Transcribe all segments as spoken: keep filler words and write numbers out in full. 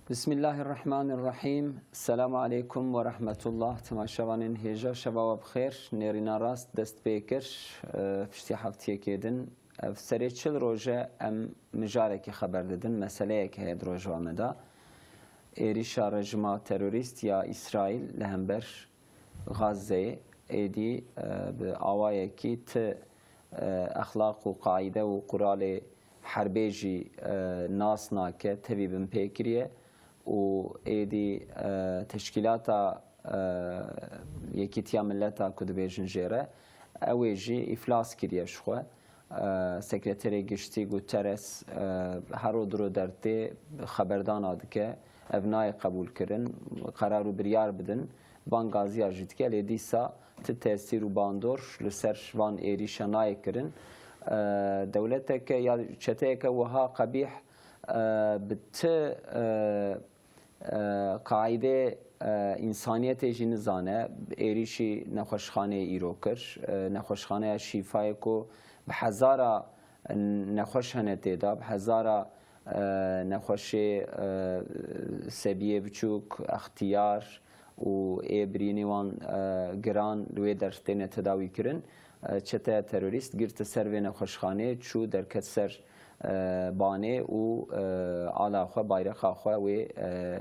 Bismillahirrahmanirrahîm. Selamu aleykum ve rahmetullah. Temaşevanên hêja, şeva we bi xêr. Nêrîna rast dest pê kir. Eee, piştî heftiyekê din ev serê çil roj e em mijarekî xeber didin. Meseleyek heye di rojeva me de. Êrîşa rejima terorîst ya Îsraîl li hember Xazzeyê êdî, e, bi awayekî ti, e, exlaq û qaîde û quralê herbê jî, e, nas nake, tevî binpê kiriye û êdî, e, teşkîlata, e, Yekîtiya Mileta ku dibêjin jê re, ew ê jî îflas kiriye ji xwe. Sekreterê Giştî Guterres, e, hero diro dertê xeberdana dike, ev nayê qebûlkirin, qerar û biryar bidin, bangaziya jî dike, lê dîsa ti tesîr û bandor li ser van êrîşa nayê kirin. E, dewleteke ya çeteyeke wiha qebîh, e, bi ti, e, e, qaîdê, e, însaniyetê jî nizane, êrîşî nexweşxaneyê îro kir. E, nexweşxaneya Şîfayê ku bi hezara nexweş hene tê de, bi hezara, e, nexweşê, e, sebiyê biçûk, extiyar û ê birînê wan, e, giran li wê der têne tedawî kirin. E, çeteya terorîst girti ser vê nexweşxaneyê, çû derket ser, e, banê û, e, ala xwe, bayrexa xwe wê, e,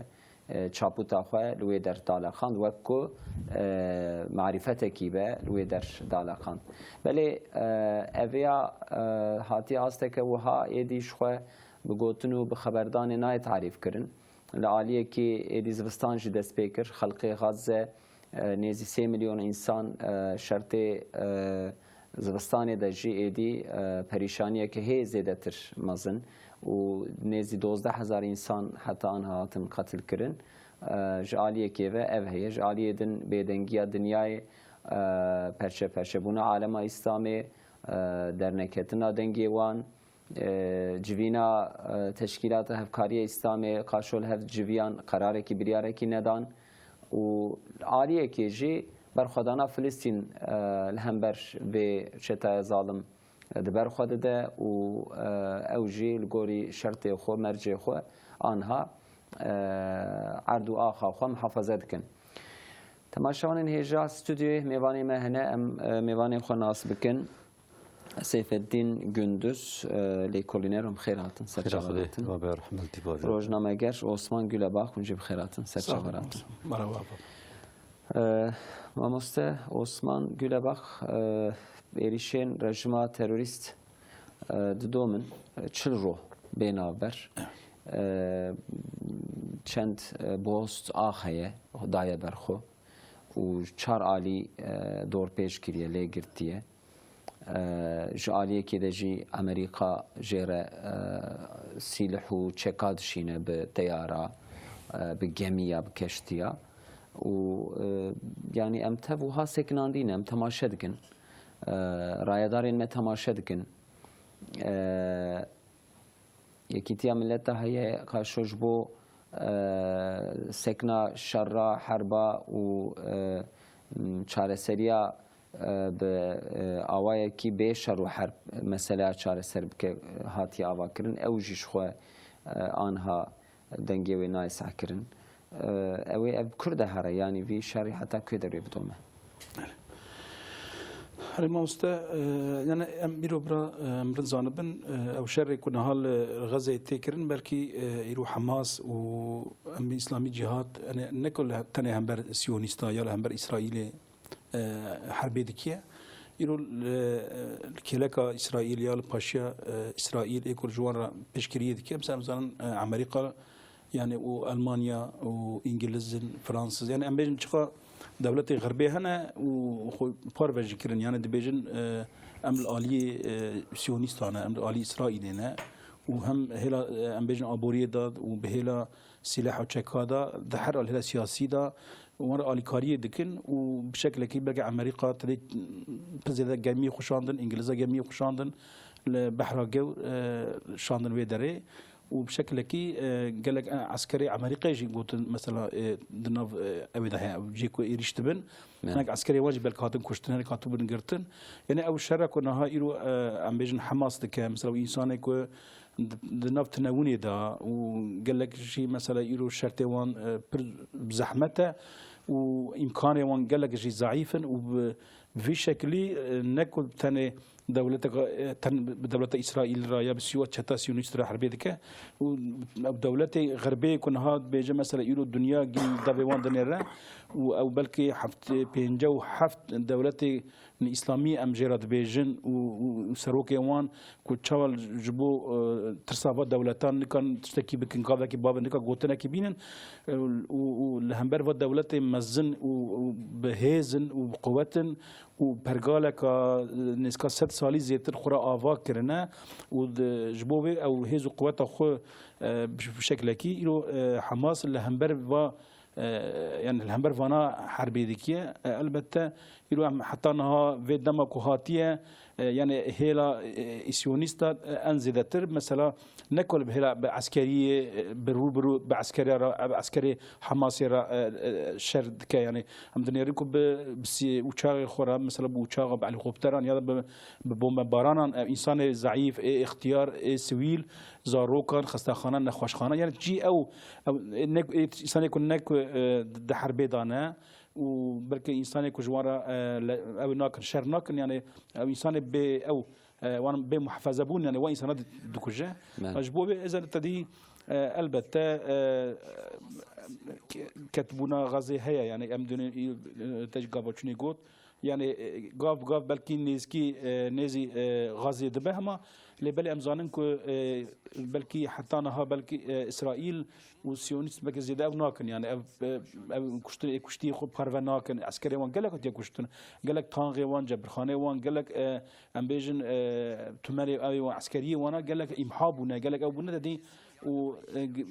e, çapûta xwe li wê der daleqand, wek ku, e, marîfetekî be li wê der daleqand. Belê, e, ev ya, e, hatiye asteke wiha êdî ji xwe bi gotin û bi xeberdanê nayê tarîf kirin. Li aliyekî êdî zivistan jî dest pê kir. Xelkê Xazze, e, nêzî sê milyon însan, e, şertê, e, zivistanê de jî êdî, e, perîşaniyeke hê zêdetir mezin û nêzî dozdeh hezar însan heta anha hatin qetilkirin. E, ji aliyekê ve ev heye, ji aliyê din bêdengiya dinyayê, e, perçe perçebûna alema Îslamê, e, derneketina dengê wan, e, civîna, e, Teşkîlata Hevkariya Îslamê, qaşo li hev civiyan, qerarekî, biryarekî nedan û aliyekê jî berxwedana Filistîn, e, li hember vê çetaya zalim, e, di ber xwe dide û, e, ew jî li gorî şertê xwe, mercê xwe anha, e, erd û axa xwe muhafaze dikin. Temaşevanên hêja stûdyoyê mêvanê me hene, em, e, mêvanê xwe nas bikin. Seyfeddîn Gündüz, e, lêkolîner, hûn bi xêr hatin, ser çava hatin. Rojnameger Osman Gülebak, hûn jî bi xêr hatin, ser çava hatin. Merhaba. E, mamoste Osman Gülebak, e, êrîşên rejima terorîst, e, didomin, e, çil ro bê navber. E, çend, e, bost ax heye, daye ber xwe û çar alî, e, dorpêç kiriye, lê girtiye. E, ji aliyekê de jî Amerîka jê re, e, sîlih û çeka dişîne bi teyara, e, bi gemiya, bi keştiya. Û, e, yanî em tev wiha sekinandî ne, em temaşe dikin. E, rayedarên me temaşe dikin. E, Yekîtiya Mileta heye, qaşo ji bo, e, sekna şerra, herba û, e, m, çareseriya, e, bi, e, awayekî bê şer û herb meseleya çareser bike, e, hatiye avakirin. Ew jî ji xwe, e, anha dengê wê nayê sehkirin. E, ew ê ev bi kur de here, yanî vî şerî heta ku derê bidome? Erê mamoste, e, yani em îro bira, e, em rin zanibin, e, ew şerê ku niha li Xezeyê tê kirin, belkî, e, îro Hamas û em Îslamî Cîhad, yani ne ku li, tenê hember Siyonîsta ya li hember Îsraîlê, e, herbê dikiye. Îro li, e, li kêleka Îsraîl ya li paşiya, e, Îsraîl ê ku ji wan re pêşgiriyê dike. Mesela em zanin, e, Amerîka, yani û Elmanya û Îngiliz in, Fransiz. Yani em bêjin çiqa dewletê Xerbê hene û xwe parve jî kirin. Yani dibêjin, e, em li aliyê, e, Siyonîstan ne, em li alî Îsraîlê ne û hem hêla, e, em bêjin aboriyê de û bi hêla sîleh û çeka de, di her alî hêla siyasî de wan re alîkariyê dikin û bi şekilekî belkî Amerîka tenê pir zêde gemiyê xwe şandin, Îngiliza gemiyê xwe şandin, li Behra Gewr, e, şandin wê derê. û bi şekilekî, e, gelek, e, eskerê Amerîkayê jî gotin, mesela, e, di nav, e, ewê de heye, ew cihê ku êrîş dibin. Hinek eskerê wan jî belkî hatin kuştin, hinek hatibûn girtin. Yanî ew şera ku niha îro, e, em bêjin Hamas dike, mesela, ew însanê ku di, di nav tinewinê de û gelek jî, mesela, îro şertê wan, e, pir zehmet e û îmkanê wan gelek jî zeîf in û bi vî şekilî, e, ne ku tenê dewleteka, e, ten bi dewleta Îsraîl re ya bi siwa çeta siyonîst re herbê dike û ew dewletê xerbê ku niha dibêje, mesela, îro dinya gî devê wan dinêre û ew belkî heft, pêncî û heft dewletê îslamî em jê re dibêjin û, û, û serokê wan ku çawa ji bo, e, tirsa va dewletan nikan tiştekî bikin, gavekî bavin nika gotinekî bînin, e, û, û li hember va dewletê mezin û, û bi hêz in û bi quwet in û pergaleka, e, nêzka sed salî zêtir xwe re ava kirine û di, ji bo vê ew hêz û quweta xwe, e, bi, bi şeklekî îro, e, Hamas li hember va, e, yani li hember vana herbê dikiye. E, elbette îro em heta niha vê dema ku hatiye, e, yani hêla, e, îsyonîsta, e, en zêdetir mesela ne ku bi hêla bi eskeriyê, e, bi rû bi rû bi eskerê re, bi eskerê Hamasê re, e, e, şer dike. Yani em dinêrin ku bi, bi sî-, uçaxê xwe re, mesela bi uçaxa, bi helîkopteran ya da bi, bi bombebaranan, e, însanê zeîf, ê ixtiyar, ê sivîl, zarokan, xestaxana, nexweşxana, yani cî ew, ew, e, ne, ê, însanê ku ne ku, e, di herbê de ne û belkî însanê ku ji wan re, e, le, ew nakin, şer nakin, yani ew însanê bê ew, e, wan bê muhefeze bûn, yani wan însana di-, dikuje. Ji bo vê ez te dî, e, elbette, e, ke-, ketibûna Gazê heye, yani em dûnê, e, te ji gava çûnê got, yani, e, gav, gav belkî nêzkî, e, nêzî, e, Gazê dibe, hema lê belê em zanin ku, e, belkî heta niha belkî, e, Îsraîl û Siyonîst belkî zêde ev nakin, yani ev, e, ev kuştin, ê kuştî xwe parve nakin, eskerê wan gelek hatiye kuştin, gelek tanxê wan, cebirxanê wan, gelek, e, em bêjin, e, tumerê ew wan, eskeriyê wana gelek îmha bûne, gelek ew bûne dedî û, e, g-,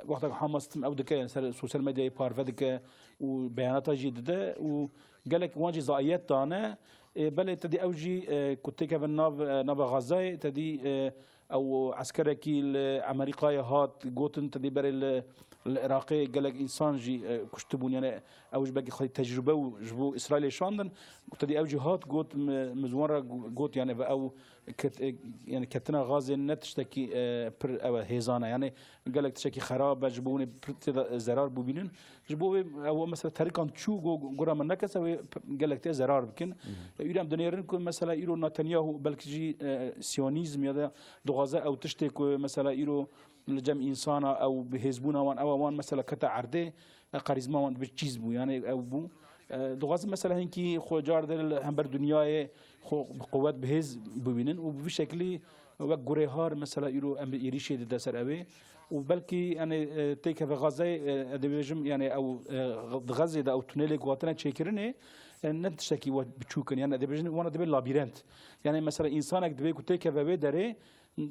wextek Hamas tim ew dike, yani ser sosyal medyayê parve dike û beyanata jî dide û gelek wan jî zaiyet dane. E, belê te dî ew jî, e, ku têkevin nav, e, nava Xazayê, te dî, e, ew eskerekî li Amerîkayê hat gotin, te dî berê li, li Iraqê gelek însan jî, e, kuştibûn. Yani ew ji belkî xwedî tecrube û ji bo Îsraîlê şandin. Te dî ew jî hat got, mi, mi ji wan re got, yani ve ew ket-, e, yani ketina Xazê ne tiştekî, e, pir ew e, hêzan e. Yani gelek tiştekî xerab e, ji bo hûnê pir tê de zerar bibînin. Ji bo wê ew mesela terîkan çû go-, gora me nekese wê p-, gelek tê zerar bikin. Îro em dinêrin ku mesela îro Netanyahu belkî jî, e, siyonîzm ya da dixwaze ew tiştê ku mesela îro li cem însana ew bi hêzbûna wan ew wan mesela kete erdê, e, karîzma wan dibe çîz bû, yani ew bû. E, dixwazin mesela hinkî xwe car de li hember dinyayê xwe bi quwet bi hêz bibînin û bi vî şekilî wek gurêhar mesela îro em êrîşê dide ser ew ê û belkî, yani, e, têkeve Xazeyê, e, ez dibêjim, yani ew, e, di Xezê de ew tunelê ku hatine çêkirinê, e, ne tiştekî we biçûk in, yani ez dibêjim wana dibe labîrent. Yani mesela însanek divê ku têkeve wê derê,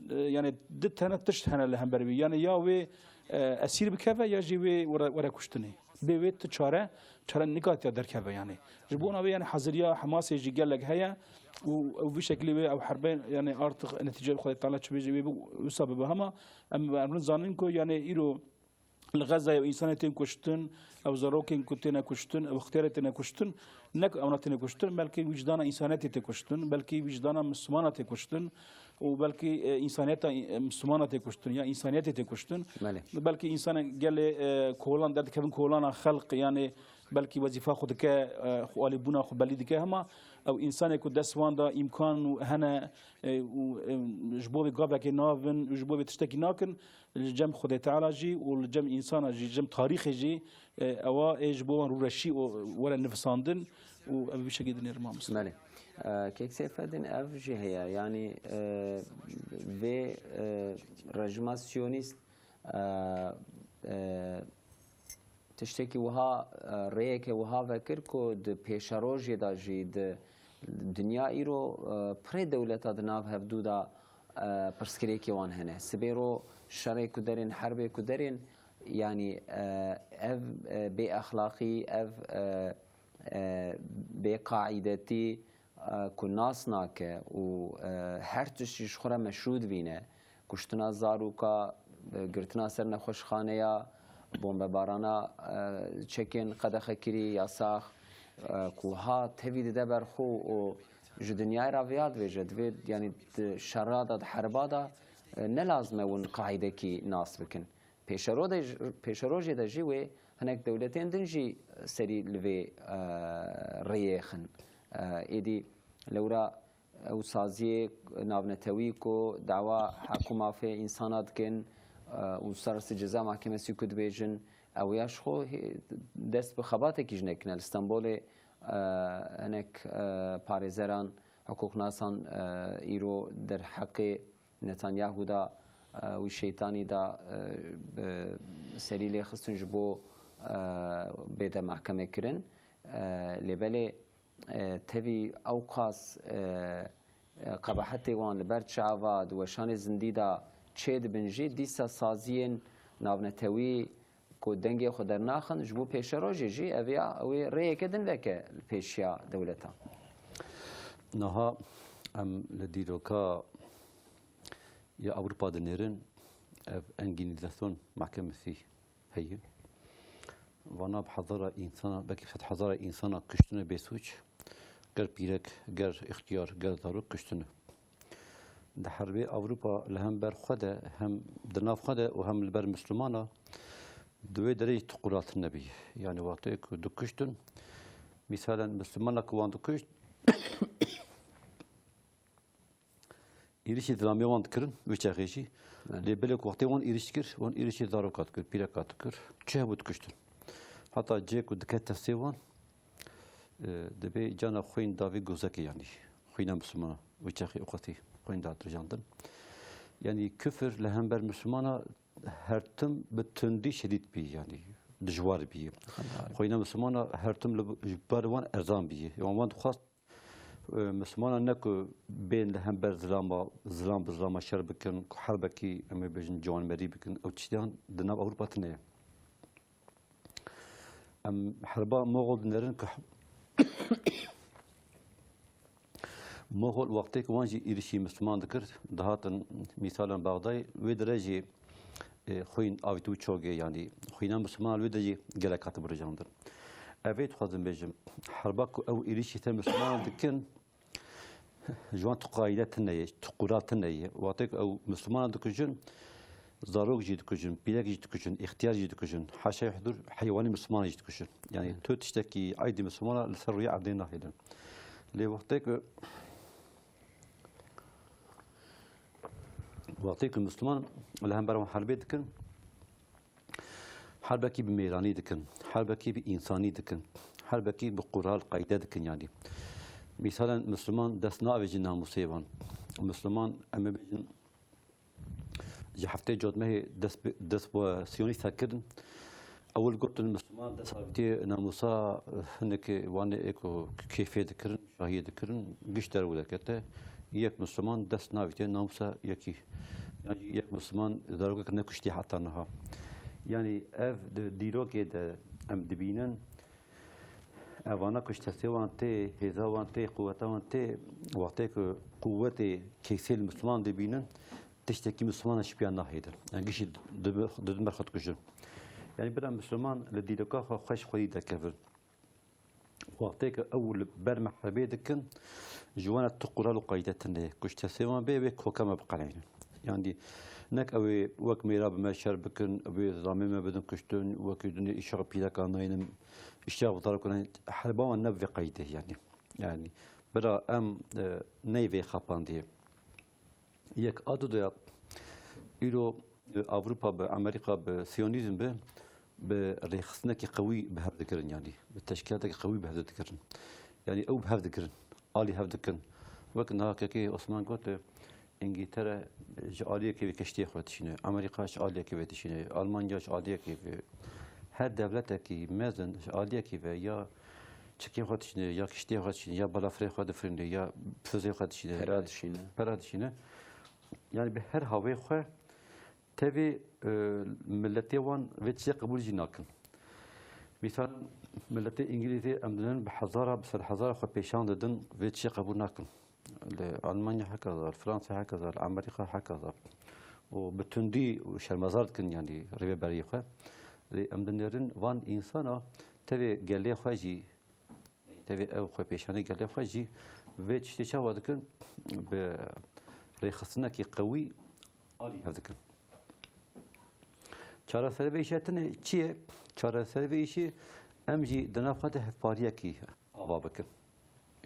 e, yani di tene tişt hene li hember wî. Yani ya wê, e, esîr bikeve ya jî wê were, were kuştinê. Bê wê tu çare, çare nikatiya derkeve yani. Ji bona wê yani haziriya Hamasê jî gelek heye û, û vî şekilî wê ew herbe yani artık netîce bi Xwedê Teala çi bêje wê bi wisa bibe hema em, em zanin ku yani îro li Xezayê ew însanê tên kuştin, ew zarokên ku têne kuştin, ew ixtiyarê têne kuştin, ne ku ewna têne kuştin, belkî wîcdana însaniyetê tê kuştin, belkî wîcdana Mislimana tê kuştin û belkî, e, însaniyeta, e, Mislimana tê kuştin ya însaniyetê tê kuştin. Belê. Belkî însanê gelê, e, kolan derdikevin kolana xelq, yani belkî wezîfa xwe dike, e, xwe alîbûna xwe belî dike, hema ew însanê ku dest wan de îmkan û hene, e, û, e, ji bo vê gavekê navin û ji bo vê tiştekî nakin, li cem Xwedê Teala jî û li cem însana jî, li cem tarîxê jî, e, ewa ê ji bo wan rûreşî û were nivisandin û ev vî şekilî dinêrim mamoste. Belê. E, Kek Seyfeddin ev jî heye, yanî, e, vê, e, rejima siyonîst, e, e, tiştekî wiha, e, rêyeke wiha vekir ku di pêşerojê de jî di dinya îro, e, pirê dewleta di nav hevdû de, e, pirsgirêkê wan hene. Sibê ro şerê ku derên, herbê ku derên, yanî, e, ev, e, bêexlaqî, ev, e, e, bêqaîdetî, e, ku nas nake û, e, her tişt jî ji xwe re meşrû dibîne, kuştina zaroka, e, girtina ser nexweşxaneya, bombebarana, e, çekên qedexekirî, yasax, e, ku ha tevî dide ber xwe û ji dinyayê re viya dibêje, divê, yanî di şera de, di herba de, e, ne lazim e hûn qaîdekî nas bikin. Pêşero de, pêşerojê de jî wê hinek dewletên din jî serî li vê, e, rêyê xin. E, êdî lewra ew saziyê navnetewî ku dawa heq û mafê însana dikin, e, Uluslararası Ceza Mahkemesi ku dibêjin, ew ya ji xwe hê-, dest bi xebatekî jî nekine. Li Stenbolê, e, hinek, e, parêzeran, hiqûqnasan, e, îro derheqê Netanyahu da, e, wî şeytanî da, e, bi serî lê xistin ji bo, e, bête mehkeme kirin. E, lê belê, e, tevî ewqas, e, e, qebahetê wan li ber çava di weşanê zindî de çê dibin jî, dîsa saziyên navnetewî ku dengê xwe dernaxin, ji bo pêşerojê jî ev ya ew ê rêyeke din veke li pêşiya dewletan. Niha em li dîroka ya Ewropa dinêrin, ev Engînîzasyon Mahkemesi heye. Vana bi hezara însana, belkî sed hezara însana kuştine bêsûc, ger pîrek, ger îxtiyar, ger zarok kuştine. Di herbê Ewropa li hember xwe de, hem di nav xwe de û hem li ber Mislimana di wê derê jî tuqûral tune bî. Yanî wextê ku dikuştin, mîsalen Mislimana ku wan dikuşt, êrişî zilamê wan dikirin, wê çaxê jî. Belê. Lê belê ku wextê wan êriş dikir, wan êrişî zaroka dikir, pîreka dikir. Çi hebû dikuştin. Heta cihê ku dikete sê wan, e, dibê cana xwîn davî gozekê yanî. Xwîna Mislimana, wê çaxê ewqasî xwîn da dirijandin. Yanî kufir li hember Mislimana her tim bi tundî şedîd bî, yanî dijwar bî. Xwîna Mislimana her tim li, ji ber wan erzan bî. Wan, wan dixwest, e, Mislimana ne ku bên li hember zilama, zilam bi zilama şer bikin, ku herbekî, em ê bêjin, ciwanmerî bikin, ew tiştiyan di nav Ewropa tune ye. Em herba Moxol dinerin ku Moxol wextê ku wan jî êrişî Misliman dikir, dihatin mîsalan Baxdayê, wê dire jî, e, xwîn avîtibû çogê, yanî xwîna Mislimanan wê de jî gelek hatibû rijandin. Ev ê dixwazim bêjim, herba ku ew êrişî ser Mislimanan dikin, ji wan tu qaîde tune ye, tu qura tune ye. Wextê ku ew Mislimanan dikujin, zarok jî dikujin, pîrek jî dikujin, îxtiyar jî dikujin, haşa huzur heywanî Misliman jî dikujin. Yanî tu tiştekî eydî Mislimana li ser rûyê erdê nahêlin. Lê wextê ku, wextê ku Misliman li hember wan herbê dikin, herbekî bi mêranî dikin, herbekî bi însanî dikin, herbekî bi qural qayde dikin yanî. Mîsalen Misliman dest navêjin namûsê wan. Misliman, em ê bêjin, ji heftê cotmehê dest bi, dest bi Siyonîst kirin. Ewil gotin Misliman dest avîtiye namûsa, eh, hinek ê wan ê ku kêfê dikirin, şahiyê dikirin, giş derve derkete. Yek Misliman dest navîtiye namûsa yekî. Yan jî yek Misliman zarokek nekuştiye heta niha. Yanî ev di dîrokê de em dibînin. Evana ku ji destê wan tê, hêza wan tê, quweta wan tê, wextê ku quwetê keysê li Misliman dibînin, tiştekî Mislimana ji piya nahêdin. Yanî gişî di, di, di ber xwe dikujin. Yanî bira Misliman li dîroka xwe xweş xwedî derkevin. Wextê ku ew li ber me herbê dikin, ji wan re tu qural û qayde tune ye. Ku ji destê wan bê, wê koka me biqeleynin. Yanî nek ew ê wek mêra bi me şer bikin, wê zilamê me bidin kuştin, wekî dinê îşax pîreka naynin, îşax zarok naynin, herba wan ne bi vê qeydê yanî. Yanî bira em, e, neyê vê xapandiyê. Yek a du de ya îro, e, Ewropa bi, Amerîka bi, Siyonîzm bi, bi rêxistinekî qewî bi hev dikirin yanî. Bi teşkîlatekî qewî bi hev dikirin. Yanî ew bi hev dikirin. Alî hev dikin. Wek niha kekê Osman got, e, Îngîltere ji aliyekê vê kiştiyê xwe dişîne, Amerîka ji aliyekê vê dişîne, Almanya ji aliyekê vê. Her dewletekî mezin ji aliyekê ve ya çikê xwe dişîne, ya kiştiyê xwe dişîne, ya balafirê xwe difirîne, ya fizê xwe dişîne. Pera dişîne. Pera dişîne. Yani bi her havê xwe tevî, e, miletê wan vê tiştê qebûl jî nakin. Mîsal, miletê Îngilîzê em dibînin bi hezara, bi sedhezara xwe pêşan didin, vê tiştê qebûl nakin. Li Almanya hekaza, li Fransa hekaza, li Amerîka hekaza. û bi tundî û şermezar dikin, yanî rêveberiyê xwe. Lê em dinêrin van însana tevê gelê xwe jî, tevê ew xwepêşanê gelê xwe jî vê tiştê çawa dikin? Bi rêxistinekî qewî alî hev dikin. Çareserê vê îşê tune çi ye? Çareserê vê îşê em jî di nav xwe de hevpariyekî ava bikin.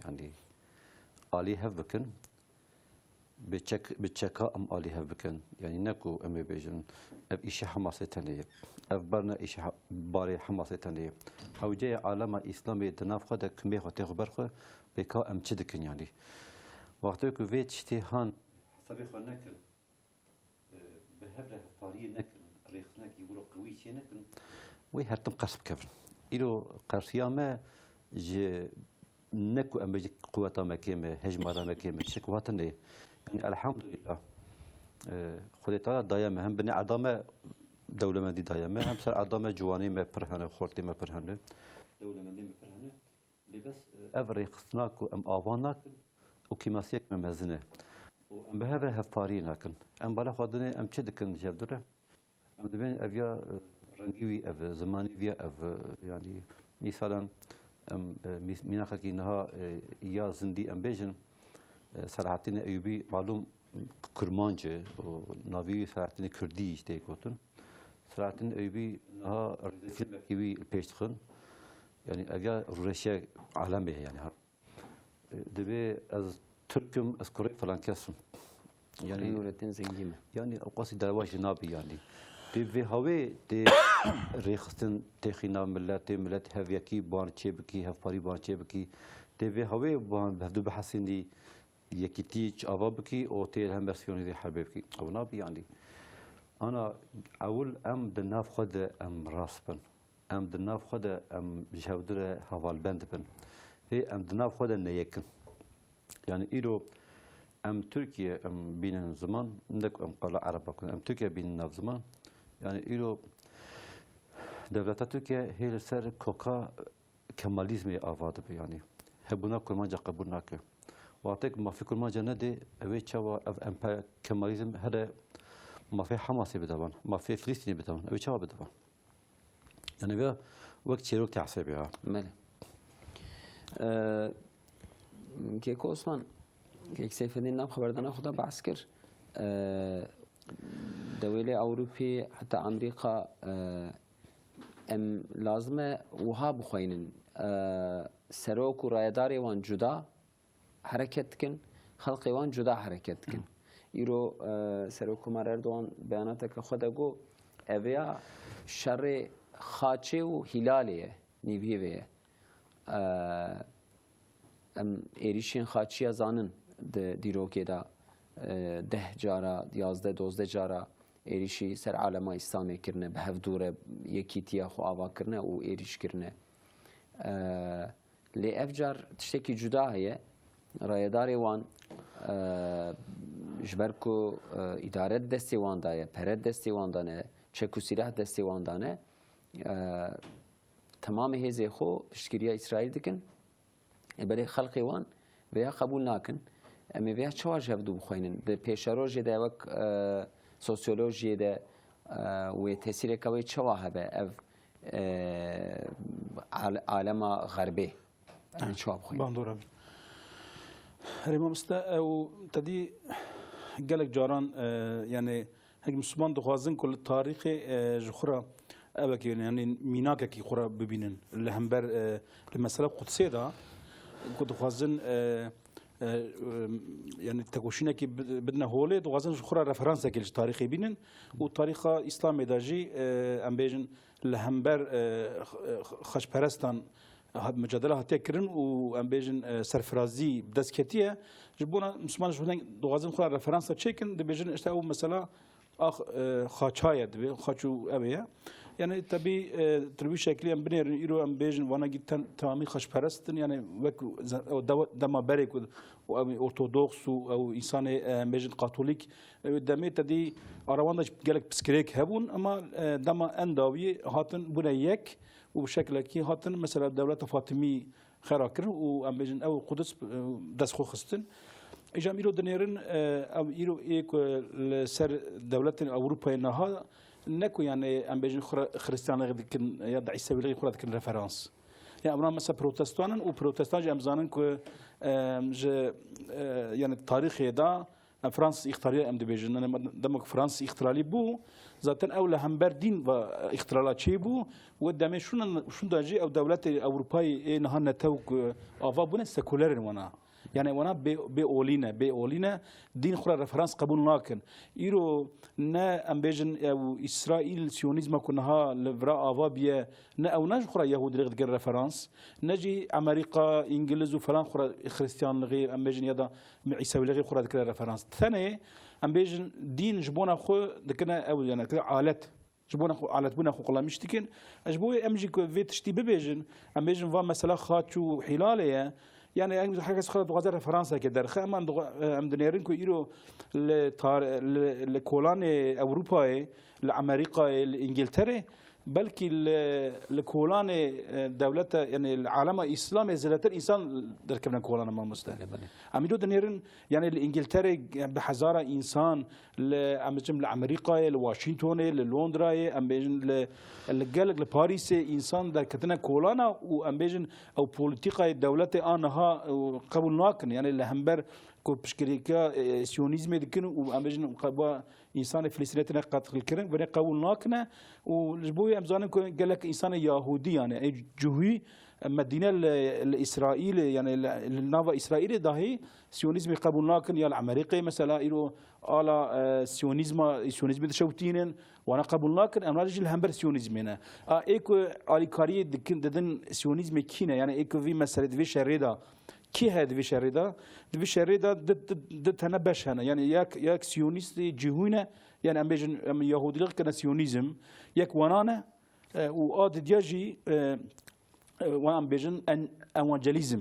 Yanî alî hev bikin. Bi çek, bi çeka em alî hev bikin. Yanî ne ku em ê bêjin, ev îşê Hemasê tenê ye. Ev ber ne îşê ha-, barê Hemasê tenê ye. Hewceyê alema Îslamê di nav xwe de kumê xwe tê xwe ber xwe, pêka em çi dikin yanî? Wextê ku vê tiştê han hesabê xwe nekin, e, bi hev re hevpariyê nekin, rêxistinekî wilo qewî çê nekin, wê her tim qers bikevin. Îro qersiya me ji ne ku em bêjin quweta me kêm e, hejmara me kêm e, tiştek wiha tune ye. Yanî elhamdulîllah, e, Xwedê Teala daye me, hem binê erda me dewlemendî daye me, hem ser erda me ciwanê me pir hene, xortê me pir hene, dewlemendê me pir hene. Lê bes, e, ev rêxistina ku em ava nakin û kêmasiyek me mezin e. Û em bi hev re hevpariyê nakin. Em bala xwe dinê, em çi dikin ji hev dû re? Em dibên ev ya, e, rengî wî ev e, zimanî vî ya ev e, yanî mîsalan em, e, mîs-, mînaxekî niha, e, ya zindî em bêjin, e, Selahattîn Eyûbî malûm kurmanc e û navî wî Selahattînê Kurdî jî tê gotin. Selahattîn Eyûbî niha rêzefîlmekî wî li pêş dixin. Yanî ev ya rûreşiya alemê ye yanî ha. Divê ez Tirk im, ez kurê filan kes im. Yanî Kurê Nurettin Zengî me. Yanî ew qasî derewa jî nabî yanî. Tê vê hawê tê rêxistin têxîna miletê, milet hevyekî ban çê bikî, hevparî ban çê bikî. Tê vê hawê ban bi hevdû bihesînî, yekîtî çi ava bikî û tê li hember siyonîzê herbê bikî. Ew nabî yanî. Ana ewil em di nav xwe de em rast bin. Em di nav xwe de em ji hevdû re hevalbend bin. Hê em di nav xwe de neyekin. Yanî îro em Tirkiye em bînin ziman, ne ku em qala Ereba kun, em Tirkiye bînin nav ziman. Yanî îro dewleta Tirkiye hê li ser koka Kemalîzmê ava dibe, yanî hebûna Kurmanca qebûl nake. Wextê ku mafê Kurmanca nedê, ew ê çawa ev emper-, Kemalîzm here mafê Hamasê bide van, mafê Filistînê bide van, ew ê çawa bide van? Yanî vê wek çêrok tê hesabê ha. Belê. Ee, Keko Osman, Kek Seyfedîn nav xeberdana xwe de behs kir. Ee, dewêlê Ewropî heta Amerîka, ee, em lazim e wiha bixweynin. Ee, serok û rayedarê wan cuda hereket dikin, xelqê wan cuda hereket dikin. Îro, e, Serokkomar Erdogan beyanateke xwe de got, ev ya şerê xaçê û hîlalê ye, nîviyê vê ye. E, em êrîşên xaçiya zanin di dîrokê de, e, deh cara, yazdeh, dozdeh cara êrîşî ser alema Îslamê kirine, bi hevdû re yekîtiya xwe ava kirine û êrîş kirine. E, Lê ev car tiştekî cuda heye. Rayedarê wan, e, ji ber ku, e, îdare di destê wan de ye, pere di destê wan de ne, çek û sîleh di destê wan de ne, e, temamê hêzê xwe piştgiriya Îsraîl dikin. Ê belê xelkê wan vêya qebûl nakin. Em ê vêya çawa ji hevdû bixweynin? Di pêşerojê de wek, e, sosyolojiyê de, e, wê tesîreke wê çawa hebe? Ev, e, al-, alema xerbê. Em ê çawa bixweynin? Bandora. Herê mamoste, ew te dî gelek caran, e, yanî Hek Misliman dixwazin ku li tarîxê, e, ji xwe re evekê, yanî mînakekî xwe re bibînin. Li hember, e, li mesela Qudsê de ku dixwazin, e, e, e, yanî tekoşînekî bi-, bidine holê, dixwazin ji xwe re referansekê ji tarîxê bînin û tarîxa Îslamê de jî, e, em bêjin li hember, e, x-, e, xaçperestan hat-, micadele hatiye kirin û em bêjin, e, serfirazî bi dest ketiye. Ji bona Misliman ji xwe dixwazin xwe re referansa çêkin, dibêjin işte ew mesela Ax, e, xaça ye, divê xaç û ev ye. Yani, tebî, e, tu bi vî şeklî em binêrin, îro em bêjin, vana gî ten-, temamî xaçperest in, yani, wek ze-, ew dewa-, dema berê ku û ew ortodoks û ew însanê, e, em bêjin katolîk, ew demê te dî ara wan de gelek piskirêk hebûn, ama, e, dema en dawiyê hatin bûne yek û bi şeklekî hatin, mesela, dewleta Fatimî xera kirin û em bêjin ew Qudis, e, dest xwe xistin. Îja em îro dinêrin, e, ew îro ê ku li ser dewletên Ewropayê niha ne ku, yani, em bêjin xwe Xristiyanlixê dikin ya da Îsewîlixê xwe dikin referans. Ya, em mesela protestan in û protestan jî em zanin ku, e, ji, e, yani, tarîxê de, e, Fransız îxtîralî em dibêjin. Yani, dema ku Fransız îxtîralî bû, zaten ew li hember dîn ve îxtîrala çêbû. Wê demê şûn, şûnda jî ew dewletê Ewropayê ê niha netew ku ava bûne, sekuler in wana. Yani wana bê, bê olî ne, bê olî ne, dîn xwe re referans qebûl nakin. Îro ne em bêjin ew Îsraîl, Siyonîzma ku niha li vira ava biye, ne ew ne ji xwe re Yahûdîlixê dikin referans, ne jî Amerîka, Îngiliz û falan xwe re Xristiyanlixê, em bêjin ya da Îsewîlixê xwe re dikine referans. Tenê em bêjin dîn ji bona xwe dikine ew, yani dikine alet. Ji bona xwe aletbûna xwe qulamîş dikin. Ji bo wê em jî ku vê tiştî bibêjin, em bêjin va mesela xaç û hîlalê ye. Yani em her kes xwe dixwaze referanseke derxe, em, em dinêrin ku îro li tar-, li, li kolanê Ewropayê, li Amerîkayê, li Îngilterê, belkî li, li kolanê, e, dewleta, yani li alema Îslamê zêdetir însan derkevine kolana mamoste. Belê, belê. Em îro dinêrin, yani li Îngilterê bi hezara însan, li, em biçim li Amerîkayê, li Washingtonê, li Londrayê, em bêjin li, li gelek li Parîsê însan derketine kolana û em bêjin ew polîtîkayê dewletê a niha, e, qebûl nakin. Yani li hember ku piştgiriya, e, Siyonîzmê dikin û em bêjin qe-, ba însanê Filistînê tine qetilkirin, binê qebûl nakine û ji bo wê em zanin ku gelek însanê Yahûdî, yani ê Cihûyî, Medîne li, li Îsraîlê, yani li, li nava Îsraîlê dahî Siyonîzmê qebûl nakin, ya li Amerîkayê mesela îro ala, e, Siyonîzma, Siyonîzmê dişewtînin, wana qebûl nakin, em jî li hember Siyonîzmê ne. A, ê ku alîkariyê dikin, didin Siyonîzmê kî ne? Yani ê ku vî meselê di vê şerê de kî heye di vê şerê de? Di vê şerê de di, di, di tene beş hene. Yani yek, yek Siyonîstê cihûy ne, yani em bêjin, em Yahûdîlix kene Siyonîzm, yek wana ne, e, û a didiya jî, e, e, wan em bêjin en-, ewangelîzm.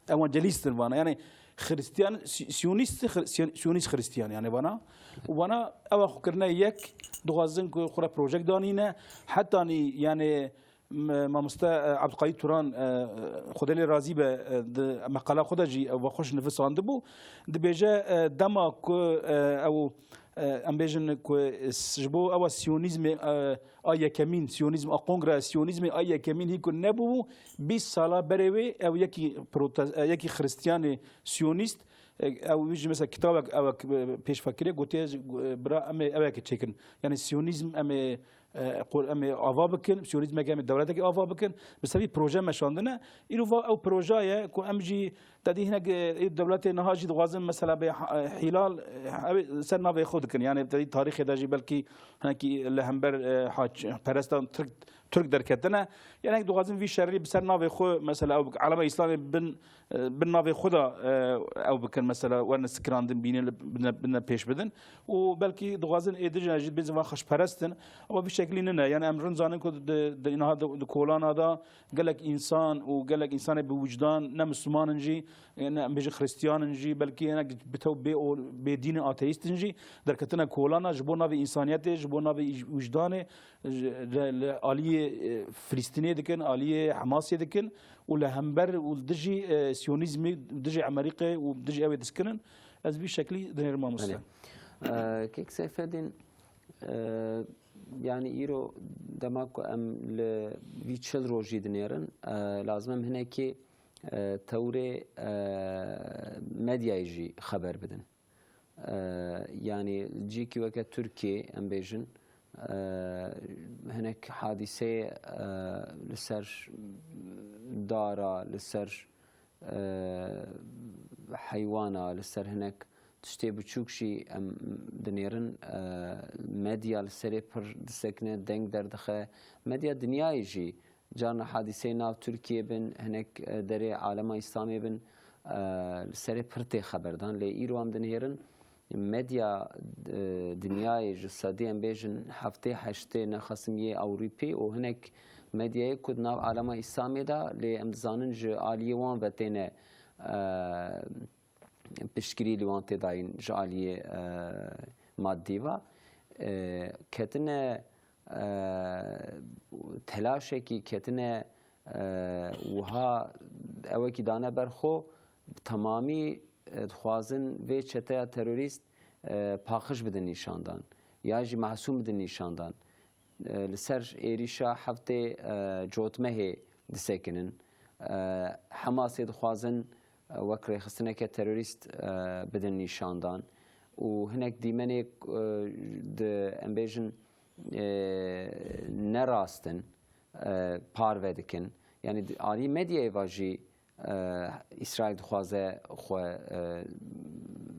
Ewangelîst in vana. Yani Xristiyan, Si-, Siyonîst, Xri-, Siyon-, Siyonîst Xristiyan yani vana. Û vana ewa xwe kirine yek, dixwazin ku xwe re projek danîne. Hetanî yani m-, mamoste, e, Abdulkadir Turan, e, Xwedê lê razî be, e, di meqala xwe de jî ew ve xweş nivîsandibû. Dibêje, e, dema ku, e, ew, e, em bêjin ku s-, ji bo ewa Siyonîzmê, e, a yekemîn, Siyonîzm a kongreya Siyonîzmê a yekemîn hî ku nebûbû, bîst sala berê wê ew yekî protes-, e, yekî Xristiyanê Siyonîst, e, ew jî mesela kitabek ewek, e, pêşve kiriye, gotiye, e, bira em ê eweke çêkin. Yani Siyonîzm em ê, e, qur-, em ê ava bikin, Siyonîzmeke em ê dewletekê ava bikin. Bi sebî proje meşandine. Îro va ew proje ye ku em jî Te dî hinek, e, dewletê niha jî dixwazin mesela bê ha-, e, hîlal, e, ew ê ser navê xwe dikin. Yani te dî tarîxê de jî belkî hinekî li hember, e, haçperestan Tirk, Tirk derketine. Yani dixwazin vî şerî bi ser navê xwe mesela ew bikin. Alema Îslamê bin, e, bin navê xwe de, e, ew bikin mesela werne sikirandin bînin li, bine, bine pêş bidin. Û belkî dixwazin ê dijî jî bêzin van xweşperest in. Ama vî şeklî nine. Yani em rind zanin ku di, di, niha di, di kolana de gelek însan û gelek însanê bi wijdan, ne Misliman in jî, ne em bêjin Xristiyan in jî, belkî hinek bi tew bê ol-, bêdîn in, ateîst in jî, derketine kolana ji bo navê însaniyetê, ji bo navê ij-, wijdanê, ji, li, li aliyê, e, Filistînê dikin, aliyê Hemasê dikin û li hember û dijî, e, Siyonîzmê, dijî Amerîkayê û dijî ew ê diskinin. Ez vî şeklî dinêrim mamoste. Belê. E, Kek Seyfedîn, Eee, yanî îro dema ku em li vî çil rojî dinêrin, eee, lazim em hinekî, eee, tewrê, eee, medyayê jî xeber bidin. Eee, yanî cîkî weke Tirkiyê, em bêjin, eee, hinek hadîseyê, eee, li ser dara, li ser e, heywana, li ser hinek tiştê biçûk jî em dinêrin, e, medya li serê pir disekine, deng derdixe. Medya dinyayê jî, carna hadîseyê nav Tirkiyê bin, hinek, e, derê alema Îslamê bin, e, li serê pir tê xeberdan. Lê îro em dinêrin, medya, e, dinyayê ji sedî, em bêjin, heftê heştê, nexasim yê Ewrîpî û hinek medyayê ku di nav alema Îslamê de, lê em dizanin ji aliyê wan ve têne, e, piştgirî li wan tê dayîn ji aliyê, e, madî ve. E, ketine, e, telaşekî ketine, e, wiha ewekî dane ber xwe, bi temamî e, dixwazin vê çeteya terorîst, e, paqij bidin nîşandan, ya jî masûm bidin nîşandan. E, li ser êrîşa heftê, e, cotmehê disekinin. E, Hemasê dixwazin, e, wek rêxistineke terorîst, e, bidin nîşandan û hinek dîmenê, e, di, em bêjin, e, ne rast in, e, parve dikin. Yanî di alî medyayê ve jî, e, Îsraîl dixwaze xwe, e,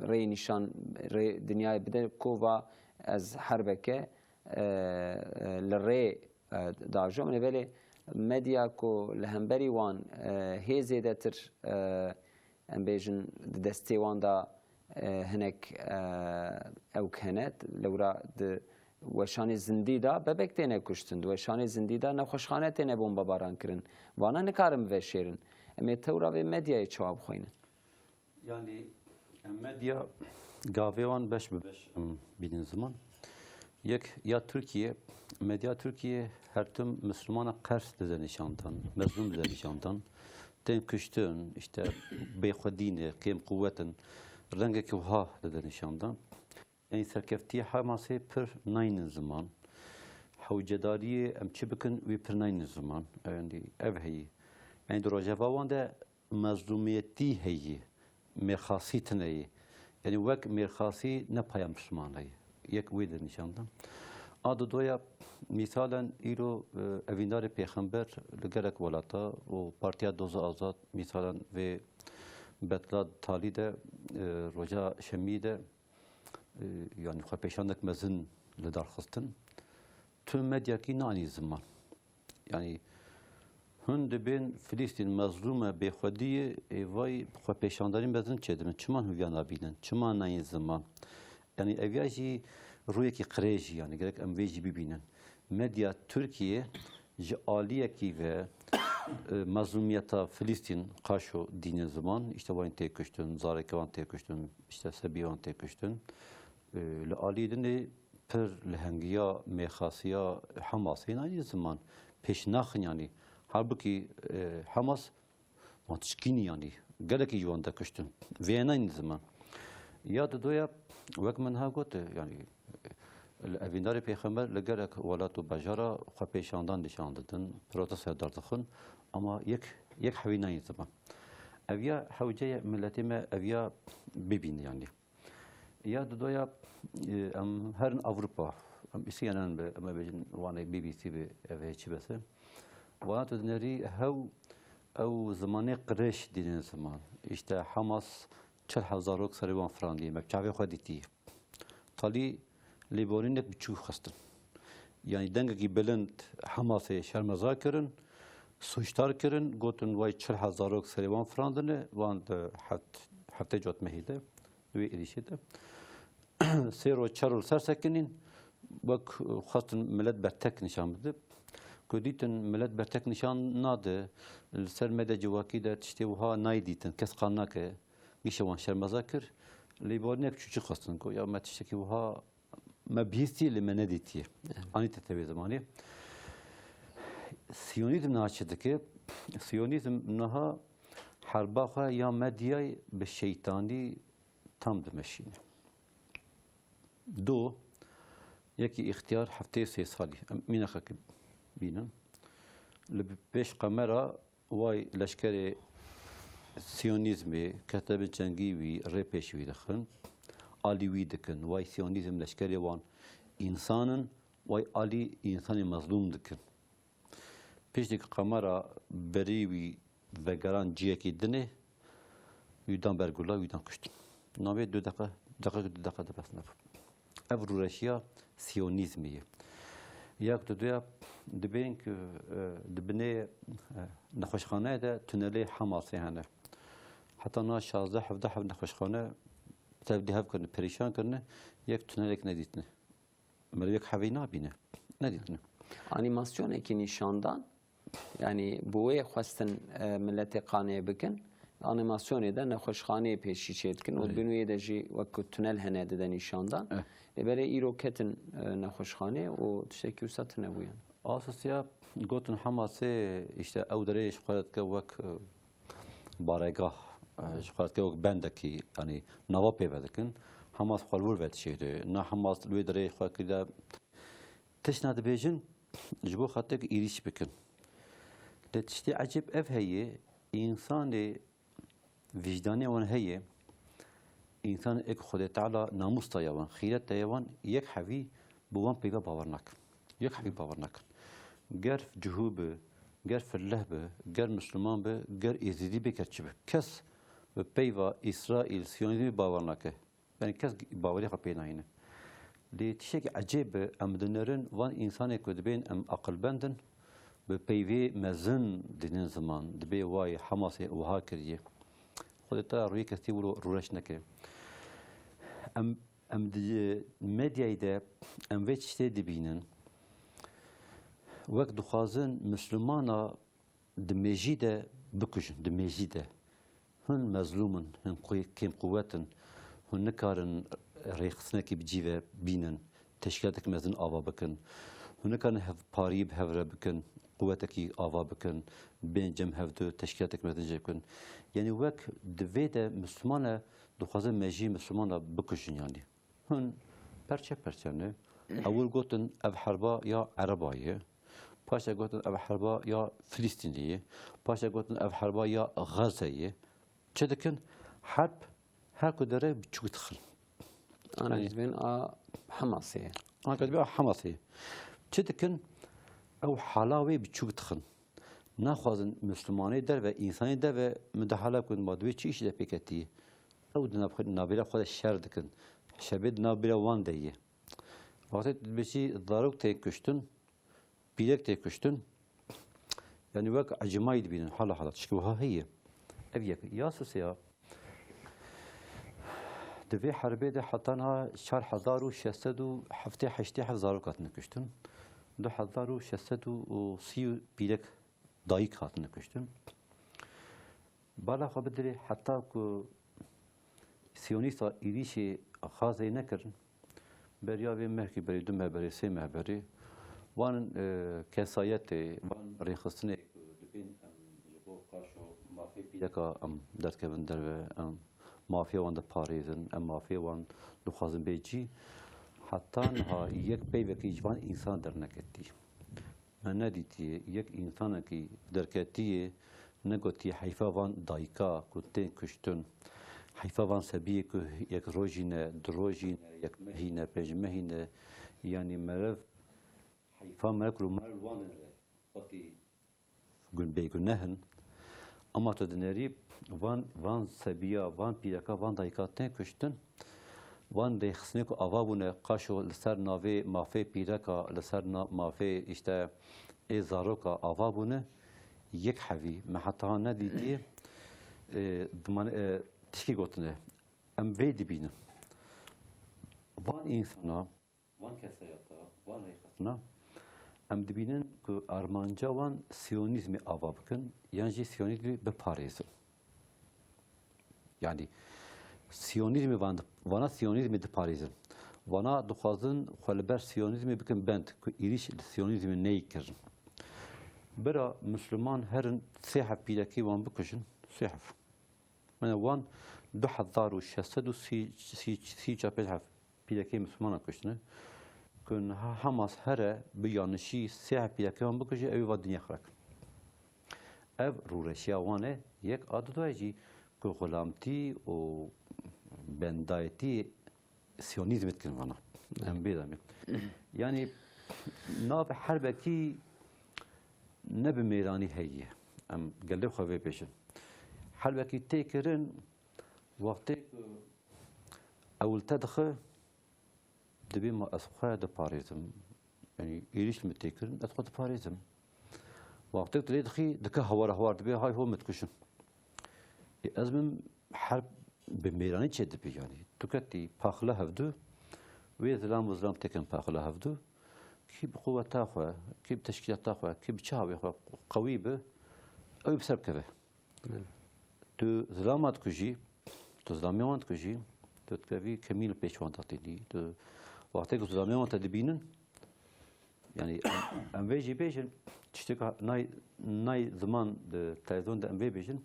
rê nîşan, rê dinyayê bide ku va ez herbeke, e, e, li rê, e, dajom. Lê belê medya ku li hemberî wan, e, hê zêdetir, e, em bêjin, di destê wan de, e, hinek, e, ewk hene, lewra di weşanê zindî de bebek têne kuştin, di weşanê zindî de nexweşxane têne bombebaran kirin. Vana nikarin biveşêrin. Em ê tewra vê medyayê çawa bixweynin? Yanî, em medya gavê wan beş bi beş em bînin ziman. Yek ya Tirkiye, medya Tirkiye her tim Mislimana qers dide nîşandan, mezlûm dide nîşandan. Tên kuştin, işte, bêxwedî ne, kêm quwet in, rengekî wiha dide nîşandan. Ên serkeftiya Hamasê pir naynin ziman. Hewcedariyê em çi bikin, wî pir naynin ziman. Yanî ev heyî. Ên di rojeva wan de mezlûmiyetî heyî, mêrxasî tune yî. Yanî wek mêrxasî ne paya Misliman heyî. Yek wê de nîşan da. A didoya, mîsalen îro, e, evîndarê pêxember li gelek welata û Partiya Doza Azad, mîsalen vê betla talî de, e, roja şemî de, e, yanî xwepêşandek mezin li dar xistin. Tu medyakî nanî ziman. Yanî hûn dibên Filîstîn mezlûm e, bêxwedî ye, ê vay xwepêşandarî mezin çêdibin. Çima hûn viya nabînin? Çima nayên ziman? Yanî ev ya jî rûyekî qirêj, yanî gerek em vê jî bibînin. Medya Tirkiye ji aliyekî ve, e, mezlûmiyeta Filîstîn qaşo dîne ziman, işte wan tê kuştin, zareke wan tê kuştin, işte sebî wan tê kuştin. E, li alî din ê pir li hengiya mêrxasiya Hamasê nayê ziman. Pêş naxin yanî. Halbukî, e, Hamas wan tişkînî yanî. Gelekî ji wan de kuştin. Vê nayên ziman. Ya didoya wek min ha got, yanî, li evîndarê pêxember li gelek welat û bajara xwepêşandan nîşan didin, protestoya derdixin, ama yek, yek hewî nayên ziman. Ev ya hewce ye, miletê me ev ya bibîne yanî. Ya didoya, e, em herin Ewropa, em îsî yanan bi, em ê bêjin wanê B B C bi, ev hê çi bese. Wana tu dinerî hew, ew zimanê qirêj dînin ziman. İşte Hamas çil hezarok serê wan firandiye, me bi çavê xwe dîtî. Talî lêborînek biçûk xistin. Yanî dengekî bilind Hamasê şermezar kirin, sûcdar kirin, gotin, way çil hezarok serê wan firandine, wan di heft-, heftê cotmehî de. Wê êrîşê de. Sê roj çar roj li ser sekinîn, wek xwestin milet bertek nîşan bide. Ku dîtin milet bertek nîşan nade, li ser medya civakî de tiştê wiha nayê dîtin, kes qal nake, gîşe wan şermeza kir. Lêborînek çûçik xwestin ku ya me tiştekî wiha me bihîstiye lê me nedîtiye. Evet. Anî te tevê zimanê. Siyonîzm niha çi dike? Siyonîzm niha herba xwe ya medyayê bi şeytanî tam dimeşîne. Du, yekî îxtiyar heftê sê salî, em mînexekî bînin. Li pêş kamera way leşkerê siyonîzmê kete bin çengî wî, rê pêş wî dixin. Alî wî dikin. Way siyonîzm leşkerê wan însan in, way alî însanê mezlûm dikin. Piştî ku kamera berî wî vegeran ciyekî dinê, wî dan ber gula, wî dan kuştin. Navê du deqe, deqe du deqe de bes nebû. Ev rûreşiya siyonîzmê ye. Yak diduya dibên ku, e, di binê, e, nexweşxaneyê de tunelê Hamasê hene. Heta niha şazdeh hevdeh ev nexweşxane tevdî hev kirine, perîşan kirine, yek tunelek nedîtine. Meriv yek hevî nabîne. Nedîtine. Anîmasyonekî nîşan dan, yanî bi wê xwestin, e, miletê qanê bikin. Anîmasyonê de nexweşxaneyê pêşî çê dikin û Evet. di bin wê de jî wek ku tunel hene dide nîşan dan. Evet. Lê belê îro ketin, e, nexweşxanê û tiştekî wisa tune bû yanî. Asosiya gotin Hamasê, işte ew derê ji xwe re dike wek, e, baregah, e, ji xwe dike wek bendekî, yanî nava pê ve dikin. Hamas xwe li wir ve dişêde. Na Hamas li wê derê xwe kiriye. Tiştna dibêjin, ji bo xatir êrîş bikin. Lê tiştê ecêb ev heye, însanê vîcdanê wan heye, însan êk Xwedê Teala namûs daye wan, xîret daye wan, yek hevî bi wan peyva bawer nakin. Yek hevî bawer nakin. Ger cihû bi, ger filleh bi, ger misliman bi, ger êzidî bi, ger çi bi. Kes bi peyva Îsraîl, Siyonîzmê bawer nake. Yanî kes bawerî xwe pê nayîne. Lê tiştekî ecêb e, em dinêrin van însanê ku dibên em aqilbend in, bi peyvê mezin dînin ziman, dibê wayê Hamasê wiha kiriye. Xwedê te rûyê kesî wilo rûreş neke. Em, em di medyayê de em vê tiştê dibînin. Wek dixwazin Mislimana di mêjî de bikujin, di mêjî de. Hûn mezlûm in, hûn qu-, kêm quwet in, hûn nikarin rêxistinekî bi cî ve bînin, teşkîlatek mezin ava bikin. Hûn nikarin hev-, parî bi hev re bikin, quwetekî ava bikin, bên cem hevdu, teşkîlatek mezin jê bikin. Yanî wek di vê de Misliman e, dixwazin mêjî Mislimana bikujin yanî. Hûn perçe perçe ne. Ewil gotin ev herba ya Ereba ye. Paşê gotin ev herba ya Filistînê ye. Paşê gotin ev herba ya Xaze ye. Çi dikin? Herb her ku dere biçûk dixin. Ana Yanî dibên a Hamasê ye. Anka dibê a Hamasê ye. Çi dikin? Ew hala wê biçûk dixin. Naxwazin Mislimanê derve, însanê derve mudaxele bikin, ma divê çi îşî de pêketî ye? Ew di nav-, navbêra xwe de şer dikin. Şerê di navbêra wan de ye. Wextê tu dibêjî zarok tê kuştin, pîrek tê kuştin, yanî wek ecmayî dibînin, hala hala tişkî wiha heye. Ev yek. Ya sêya, di vê herbê de heta niha çar hezar û şeş sed û heftê heştê heft zarok hatine kuştin. Du hezar û şeş sed û sî pîrek dayik hatine kuştin. Bala xwe bidirê heta ku Siyonîsta êrîşê Xazeyê nekirin, beriya vê mehkî berê, du meh berê, sê meh berê, van, e, kesayetê, van rêxistinê ku dibên em ji bo qaşo mafê pîreka em derdikevin derve, em mafê wan diparêzin, em mafê wan dixwazin bê cî, heta niha yek peyvekî ji van însan derneketî. Me nedîtiye yek însanekî derketiye, negotiye heyfa van dayika ku tên kuştin, heyfa van sebiyê ku yek rojî ne, du rojî ne, yek mehî ne, pênc mehî ne, yanî meriv heyfa meriv ku meriv wan re xwetî gun-, bêguneh in. Ama tu dinêrî van, van sebiya, van pîreka, van dayika tên kuştin. Van rêxistinê ku ava bûne, qaşo li ser navê mafê pîreka, li ser na-, mafê, îşte, ê zaroka ava bûne, yek hevî. Me heta nedîtiye, e, diman-, e, tişkî gotine. Em vê dibînin. Van însana, van kesayeta, van rêxistina, em dibînin ku armanca wan siyonîzmê ava bikin, yan jî siyonîzmê biparêzin. Yanî siyonîzmê van, vana siyonîzmê diparêzin. Vana dixwazin xwe li ber siyonîzmê bikin bend, ku êrîş li siyonîzmê neyê kirin. Bira Misliman herin sê heb pîrekê wan bikujin, sê heb. Mene wan du hezar û şeş sed û sî, sî, sî çar pênc heb pîrekê Mislimana kuştine. Ku niha Hamas here bi yanişî sê heb pîrekê wan bikuje, ew ê va dinya xira kin. Ev rûreşiya wan e, yek a dudoyê jî ku xulamtî û bendayetî siyonîzmê dikin vana. Em bê demê. Yanî nav herbekî ne bi mêranî heye. Em gelê xwe vê bêjin. Herbekî tê kirin, wextê ku ewil te dixe, dibê ma ez xwe diparêzim. Yanî êrîş min tê kirin, ez xwe diparêzim. Wextê tu lê dixî, dike hawara hawar dibê, hay ho min dikuşin. Ê, ez min herb bi mêranî çê dibe, yanî. Tu ketî paxila hevdu, wê zilam û zilam têkin paxila hevdu. Kî bi quweta xwe, kî bi teşkîlata xwe, kî bi çawa wê xwe qewî bi, ew ê bi ser bikeve. Evet. Tu zilama dikujî, tu zilamê wan dikujî, tu dikevî kemî li pêş wan de tênî. Tu wextê ku zilamê wan te dibînin, yanî em, em vê jî bêjin, tişteka nay, nay ziman di televîzyon de em vê bêjin,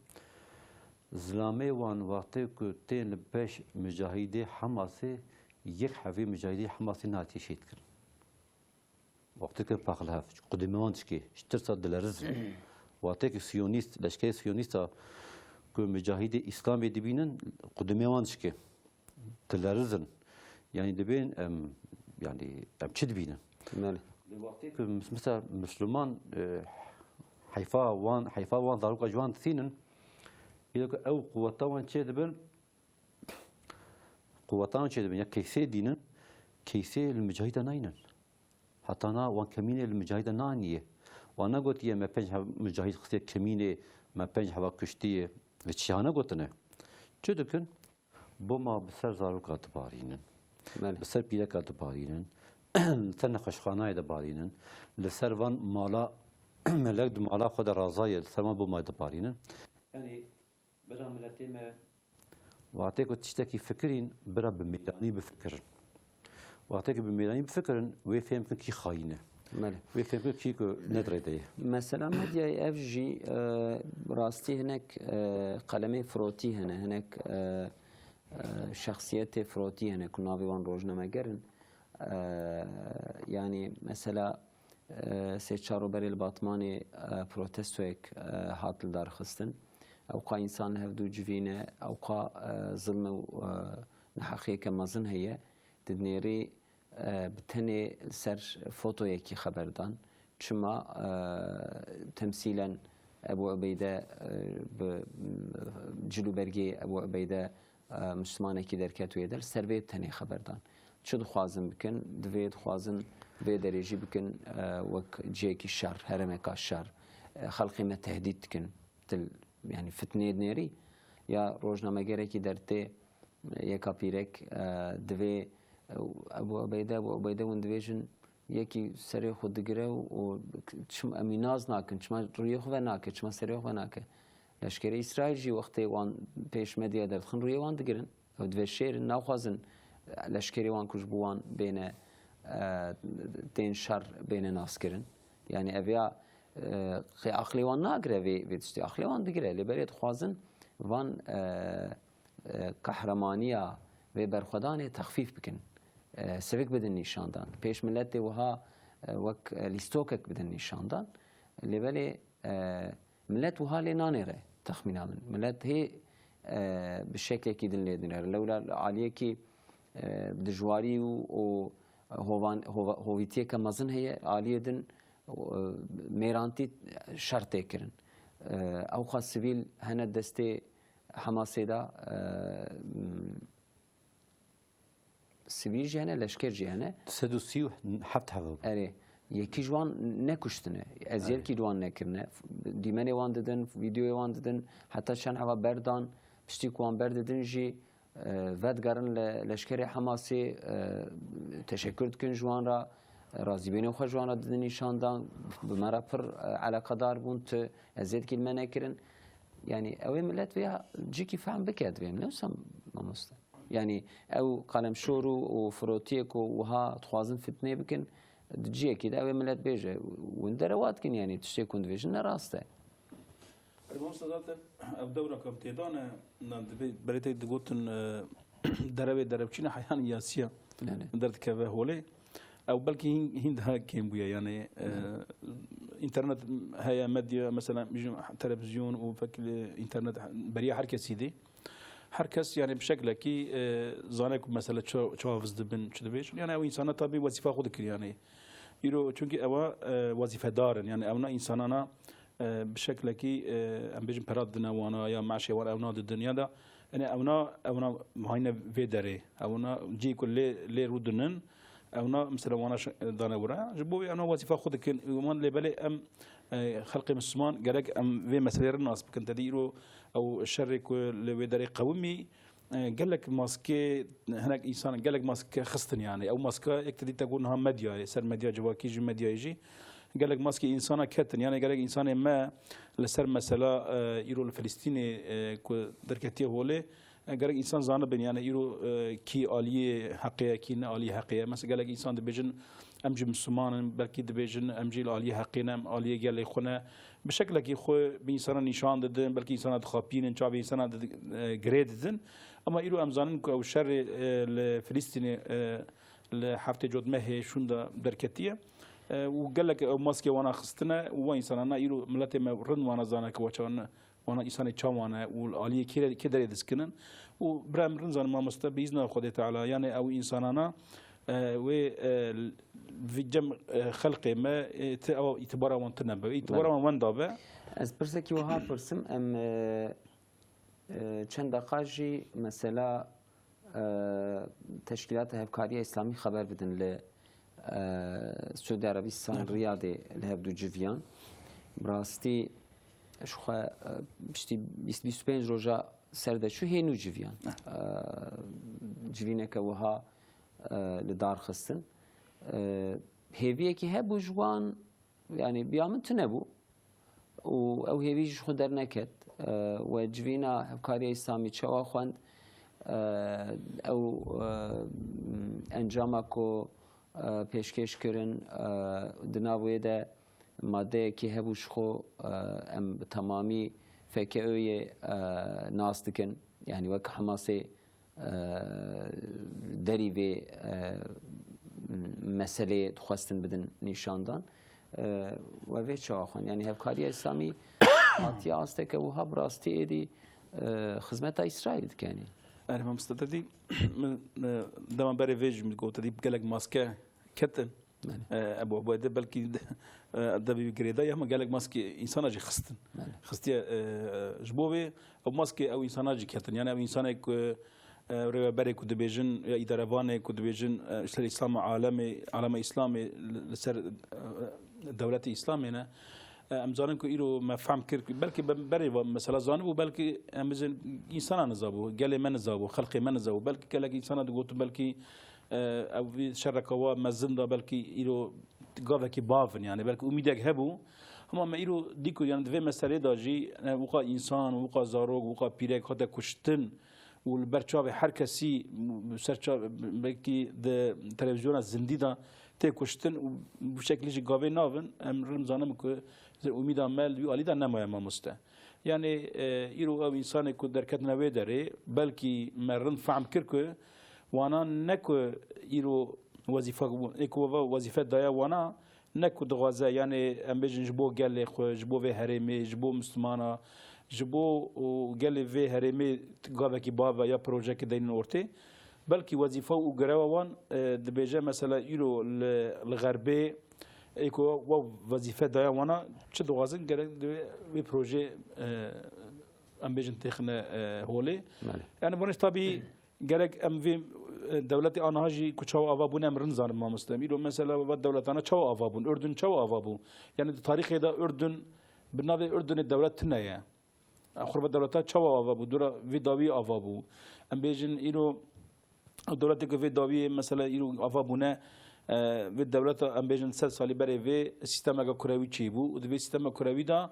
Zilamê wan wextê ku tên li pêş micahîdê Hamasê, yek hevî micahîdê Hamasê nehatiye şehîd kirin. Wextê ku paqil hev, qudimê wan dişkê, ji tirsa dilerizin. Wextê ku siyonîst, leşkerê siyonîsta ku micahîdê Îslamê dibînin, qudimê wan dişkê. Dilerizin. Yanî dibên em, yanî em çi dibînin? Belê. Lê wextê ku mis-, mesela Misliman, e, heyfa wan, heyfa wan zaroka ji wan distînin, îro ku ew quweta wan çê dibin, quweta wan çê dibin, ya keysê dînin, keysê li micahîda naynin. Heta na wan kemînê li micahîda naniye. Wan negotiye me pênc heb micahîd xistiye kemînê, me pênc heva kuştiye. Li çi hane gotine? Çi dikin? Boma bi ser zaroka dibarînin. Belê. Bi ser pîreka dibarînin. Li ser nexweşxanayê dibarînin. Li ser van mala, melek di mala xwe de razaye, li ser van boma dibarînin. Yanî, bira miletê me, wextê ku tiştekî fikirîn, bira bi mêranî bifikirin. Wextê ku bi mêranî bifikirin, wê fêm bikin kî xayîn e. Belê. Wê fêm bikin kî ku ne di rê de ye. Mesela medyayê ev jî, e, rastî hinek, e, qelemê firotî hene, hinek, e, e, şexsiyetê firotî hene ku navê wan rojnameger in. E, yanî mesela, e, sê çar rûberê li Batmanê, e, protestoyek, e, hat lidarxistin. Ewqa însan li hevdû civîne, ewqa, e, zilm û, e, neheqiyeke mezin heye. Di nêrî, e, bi tenê li ser fotoyekî xeber dan. Çima, e, temsîlen Ebu Ubeyde, e, bi, m, cil û bergê Ebu Ubeyde, e, Mislimanekî derket wê der, ser vê tenê xeber dan. Çi dixwazin bikin? Divê dixwazin vê derê jî bikin, e, wek cihekî şer, herêmeka şer. E, xelkê me tehdît dikin. Til, yanî fitneyê dinêrî. Ya rojnamegerekî dertê, yeka pîrek, e, divê, e, Ebu Ubeyde, Ebu Ubeyde hûn dibêjin, yekî serê xwe digire û, û çim, em wî nas nakin, çima rûyê xwe venake, çima serê xwe venake? Leşkerê Îsraîl jî wextê wan pêş medyaya derdixin, rûyê wan digirin. Ew diveşêrin, naxwazin leşkerê wan ku ji bo wan bêne, e, tên şer bêne naskirin. Yanî ev ya, e, qê aqlê wan nagire vê, vê tiştê. Aqlê wan digire. Lê belê dixwazin van, e, e, qehremaniya vê berxwedanê texfîf bikin. E, sivik bidin nîşandan. Pêş miletê wiha, e, wek, e, lîstokek bidin nîşandan. Lê belê, e, milet wiha lê nanêre texmîna min. Milet hê, e, bi şeklekî din lê dinêre. Lewla li aliyekî, e, dijwarî û, û hovan-, hova-, hovîtiyeke mezin heye, aliyê din, e, mêrantî şer tê kirin. E, ewqas sivîl hene destê Hamasê de, e, sivîl jî hene, leşker jî hene. Sed û sî û heft heve bû. Erê, yekî ji wan nekuştine. Eziyet Erê. kî ji wan nekirine. Dîmenê wan didin, vîdeoyê wan didin. Heta çend heva berdan, piştî ku wan berdidin jî, e, vedigerin li leşkerê Hamasê, e, teşekkür dikin ji wan re, e, razîbûnê xwe ji wan re didin nîşan dan, bi me re pir, e, eleqedar bûn, tu eziyet kî li me nekirin. Yanî ew ê milet vê cîkî fehm bike divê, ne wisa mamoste? Yanî ew qalemşor û, û firotiyê ku wiha dixwazin fitnê bikin, di ciyekî de ew ê milet bêje, hûn derewa dikin, yanî tiştê ku hûn dibêjin ne rast e. Erê, mamoste, zaten ev dewra ku em tê de ne, na, divê berê te digotin, e, derevê derevçîne heyan yasiya Belê. derdikeve holê. Ew belkî hîn, hîn daha kêm bûye, yanî, e, Belê. înternet heye, medya, mesela, bijim, televîzyon û vekî internet beriya her kesî dî. Her kes, yanî, bi şeklekî, e, zane ku mesele çi, çawa viz dibin, çi dibêjin. Yanî ew însana tabî wezîfa xwe dikir, yanî. Îro, çunkî ewa, e, wezîfedar in, yanî ewna însanana, e, bi şeklekî, e, em bêjin pera didine wana ya meşê wan ewna didin ya da, yanî ewna, ewna hayne vê derê, ewna cî ku lê, lê rû dinin, ewna mesela wana ş-, dane wira. Ji bo wê ewna wezîfa xwe dikin, wan lê belê em, e, xelkê Misliman gerek em vê meselê re nas bikin. Tedî îro ew şerê ku li wê derê qewimî, E, gelek maskê, hinek însan gelek maske xistin, yanî ew maske yek te dîte ku niha medyayê, ser medya civakî jî, medyayê jî gelek maskê însana ketin, yanî gelek însanê me li ser mesela, e, îro li Filistînê, e, ku derketiye holê, e, gerek însan zanibin, yanî îro, e, kî aliyê heqê ye, kî ne aliyê heqê ye. Mesela gelek însan dibêjin em jî Misliman in, belkî dibêjin, em jî li aliyê heqê ne, em aliyê gelê xwe ne. Bi şeklekî xwe bi însana nîşan didin, belkî însana dixapînin, çavê însana didi-, e, girê didin. Ama îro em zanin ku ew şerê, e, li Filistînê, e, li heftê cotmehê şûnda derketiye. E, û gelek ew maskê wana xistine û wa însanana îro miletê me rind wana zane ku wa çawan, wana însanê çawan e û li aliyê kê, kê derê diskinin. Û bira em rind zanin mamoste bi îzna Xwedê Teala, yani ew însanana, e, wê, e, vî cem, e, xelqê me, e, ti ew îtibara wan tune be, îtibara Belê. wan wenda be. Ez pirsekî wiha pirsim, em, e, e, çend deqa jî mesela, e, Teşkîlata Hevkariya Îslamî xeber bidin li, e, Suudi Arabistan, Evet. Riyadê li hev du civiyan. Bi rastî ji xwe, e, piştî bîst bîst û pênc roja ser de çû hê nû civiyan. Evet. E, civîneke wiha, e, li dar xistin. E, hêviyekî hebû ji wan, yani biya min tune bû. Û ew hêvî ji xwe derneket. E, we civîna Hevkariya Îslamî çawa xwend, e, ew, e, encama ku, e, pêşkêş kirin, e, di nav wê de madeyekî hebû ji xwe, e, em bi temamî F K Ö'yê, e, nas dikin. Yani wek Hamasê e, derî vê, e, meseleyê dixwestin bidin nîşandan. E, we vê çawa xwend? Yani Hevkariya Îslamî hatiye asteke wiha bi rastî êdî, e, xizmeta Îsraîl dikenî. Erê, mamoste, te dî, min, e, dema berê vê jî min got, te dî gelek maske ketin. Belê. E, Ebu Ubeyde belkî, e, devê wî girêdayî, ama gelek maskê însana jî xistin. Belê. Xistiye, e, ji bo vê ew maskê ew însana jî ketin. Yani ew însanê ku, e, rêveberê ku dibêjin, ya îdarevanê ku dibêjin, e, ji ser Îslam alemê, alema Îslamê, li, li ser, e, dewletê Îslamê ne. E, em zanin ku îro me fehm kir, belkî be-, berê va mesela zanibû, belkî em bizin însana nizabû, gelê me nizabû, xelqê me nizabû. Belkî gelek însana digotin, belkî E, ev vî şereka wa mezin da belkî îro gavekî bavin, yani belkî umîdek hebû. Hema me îro dî ku yani di vê meselê de jî, e, wika însan, wika zarok, wika pîrek hate kuştin û li ber çavê her kesî, ser çav-, belkî di televîzyona zindî de tê kuştin û bu şekilî jî gavê navin, em rind zanim ku umîda me li wî alî de nemaye mamoste. Yani, e, îro ew însanê ku derketine wê derê, belkî me rind fehm kir ku wana ne ku îro wezîfe, ê ku we wezîfe daye wana, ne ku dixwaze, yani em bêjin ji bo gelê xwe, ji bo vê herêmê, ji bo Mislimana, ji bo û gelê vê herêmê gavekî bave ya projeyekê deynin ortê. Belkî wezîfe û greva wan, e, dibêje mesela îro li, li Xerbê, ê ku we wezîfe daye wana, çi dixwazin, gerek divê vê projeyê, e, em bêjin têxine, e, holê. Belê. Yani, bonê tabî gerek em vê, e, dewletê aniha jî ku çawa ava bûne em rind zanin mamoste. Îro mesela va dewletana çawa ava bûn? Urdun çawa ava bû? Yani di tarîxê de Urdun, bi navê Urdunê dewlet tune ye. Xurba dewleta çawa ava bû? Dora vê dawî ava bû. Em bêjin îro dewletê ku vê dawiyê mesela îro ava bûne, e, vê dewleta em bêjin sed salî berê vê sîstemeke kurewî çêbû û di vê sîstema kurewî de,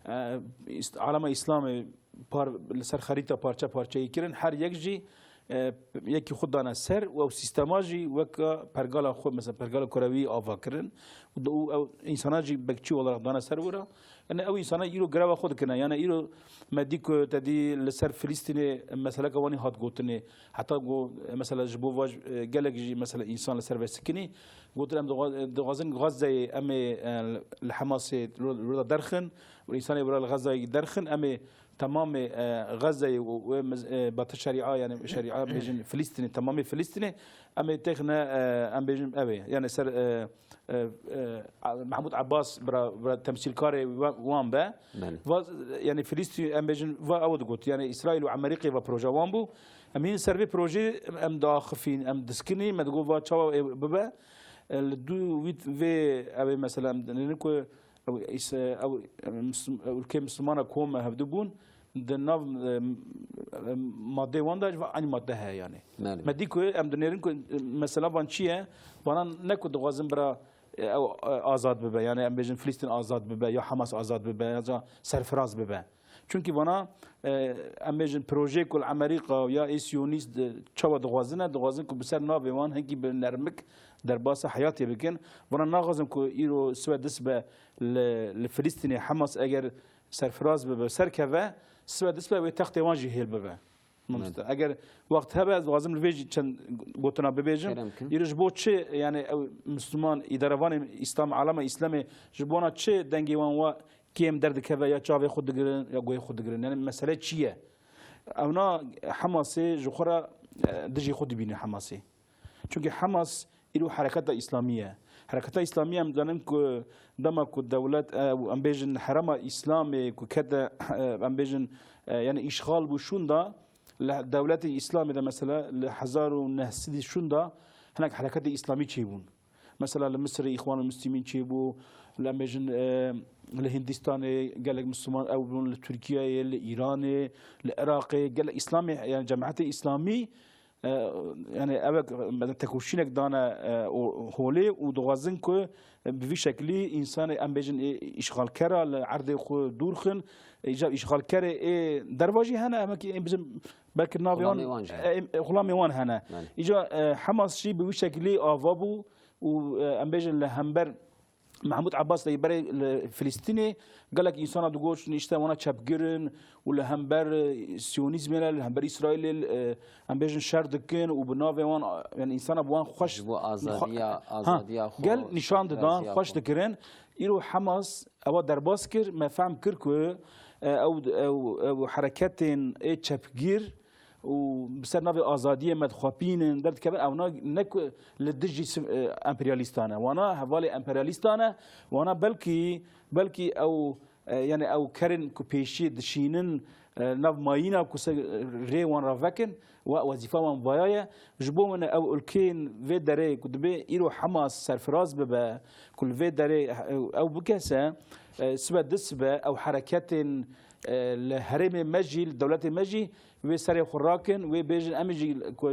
e, îst-, alema Îslamê par-, li ser xerîta parçe parçeyî kirin. Her yek jî, e, yekî xwe dane ser û ew sîstema jî weke pergala xwe, mesela pergala kurewî ava kirin û d-, û ew însana jî bekçî olarak dane ser wira. Yani ew însana îro greva xwe dikine. Yani îro me dî ku te dî li ser Filistînê meseleke wanî hat gotinê. Heta got, mesela ji bo vaj, e, gelek jî mesela însan li ser ve sikinî. Gotin em dixwa-, dixwazin Gazeyê em ê, e, li Hemasê wira derxin û însanê wira li Gazeyê derxin. Em ê temamê, e, Gazeyê û, û ê miz-, e, bate şerîa, yani şerîa bêjin Filistînê, temamê Filistînê. Em ê têxine, e, em bêjin ev ê. Yani ser, e, e, e, Mehmûd Abbas bira, bira temsîlkarê wa-, wan be. Belê. Va, yani Filistîn, em bêjin, va ew digot. Yani Îsraîl û Amerîkê va proje wan bû. Em hîn ser vê projeyê em diaxifîn, em diskinî, me digot va çawa ê bibe. E, li dû wî vê ew ê mesela em dinêrin ku ew îs-, ew, e, Müslüm-, ew ülke Müslümana kom me hevdu bûn. Di nav, e, e, madeyê wan de jî va eynî madde heye yani. Belê. Me dî ku em dinêrin ku, e, mesela van çi ye? Vanan ne ku dixwazin bira, e, ew, e, azad bibe, yani em bêjin Filistîn azad bibe, ya Hamas azad bibe, ya ca serfiraz bibe. Çunkî vana, e, em bêjin projeyê ku li Amerîka ya ê Siyonîst, e, çawa dixwazine, dixwazin ku bi ser navê wan hinkî bi nermik derbasa heyatê bikin. Vana naxwazin ku îro sibe dist be li, li Filistînê Hamas eger serfiraz bibe, serkeve, sibe dist be wê textê wan jî hêl bibe. Mamoste, eger wext hebe, ez dixwazim li vê jî çend gotina bibêjim. Kerem kin. Îro ji bo çi, yani ew Misliman, îdarevanê Îslam, alema Îslamê ji bona çi dengê wan wa kêm derdikeve, ya çavê xwe digirin, ya guhê xwe digirin? Yani mesele çi ye? Ewna Hamasê ji xwe re, e, dijî xwe dibîne Hamasê. Çunkî Hamas îro hereketa Îslamî ye. Hereketa Îslamî em zanin ku dema ku dewlet, e, em bêjin herema Îslamê ku kete, e, em bêjin, e, yani îşxal bû şûnda, li dewletê Îslamê de mesela li hezar û neh sedî şûnda hinek hereketê Îslamî çêbûn. Mesela li Misirê Îxwanul Muslimîn çêbû, li em bêjin, e, li Hindistanê gelek Misliman ew bûn, li Tirkiyeyê, li Îranê, li Iraqê, gelek Îslamê, yani cemaetê Îslamî, e, yani ew ek, mesela tekoşînek dane, e, o holê û dixwazin ku, e, bi vî şeklî însanê em bêjin ê îşxalkera li erdê xwe dûr xin, îca îşxalkerê ê derva jî hene, em ki ê bizim belki navê wan, Xulamê wan jî hene. E, e, xulamê wan hene. Belê. Îca, e, Hamas jî bi wî şeklî ava bû û, e, em bêjin li hember Mehmûd Abbas rêberê li Filistînê gelek însana digotin, işte wana çepgir in û li hember, e, Siyonîzmê re, li hember Îsraîlê, e, em bêjin şer dikin û bi navê wan, yani însana bi wan xweş Ji bo azadiya, xwe-, ha, azadiya xwe gel nîşan didan, xweş dikirin. Îro Hamas ewa derbas kir, me fehm kir ku, e, ew, ew, ew hereketên ê çepgir û bi ser navê azadiyê me dixwepînin, derdikevin, ewna ne ku li dijî sim-, e, emperyalîstan e. Wana hevalê emperyalîstan e, wana belkî, belkî ew, e, yani ew kerên ku pêşiyê dişînin, e, nav mayîna ku ser rê wan ravekin, we-, wezîfa wan vaya ye. Ji bo min ew ulkeyên vê derê ku dibê îro Hamas serfiraz bibe, ku li vê derê, e, ew bikese, e, sibe du sibe ew hereketên, e, li herêmê me jî, li dewletê me jî, wê serê xwe rakin, wê bêjin, em jî ku,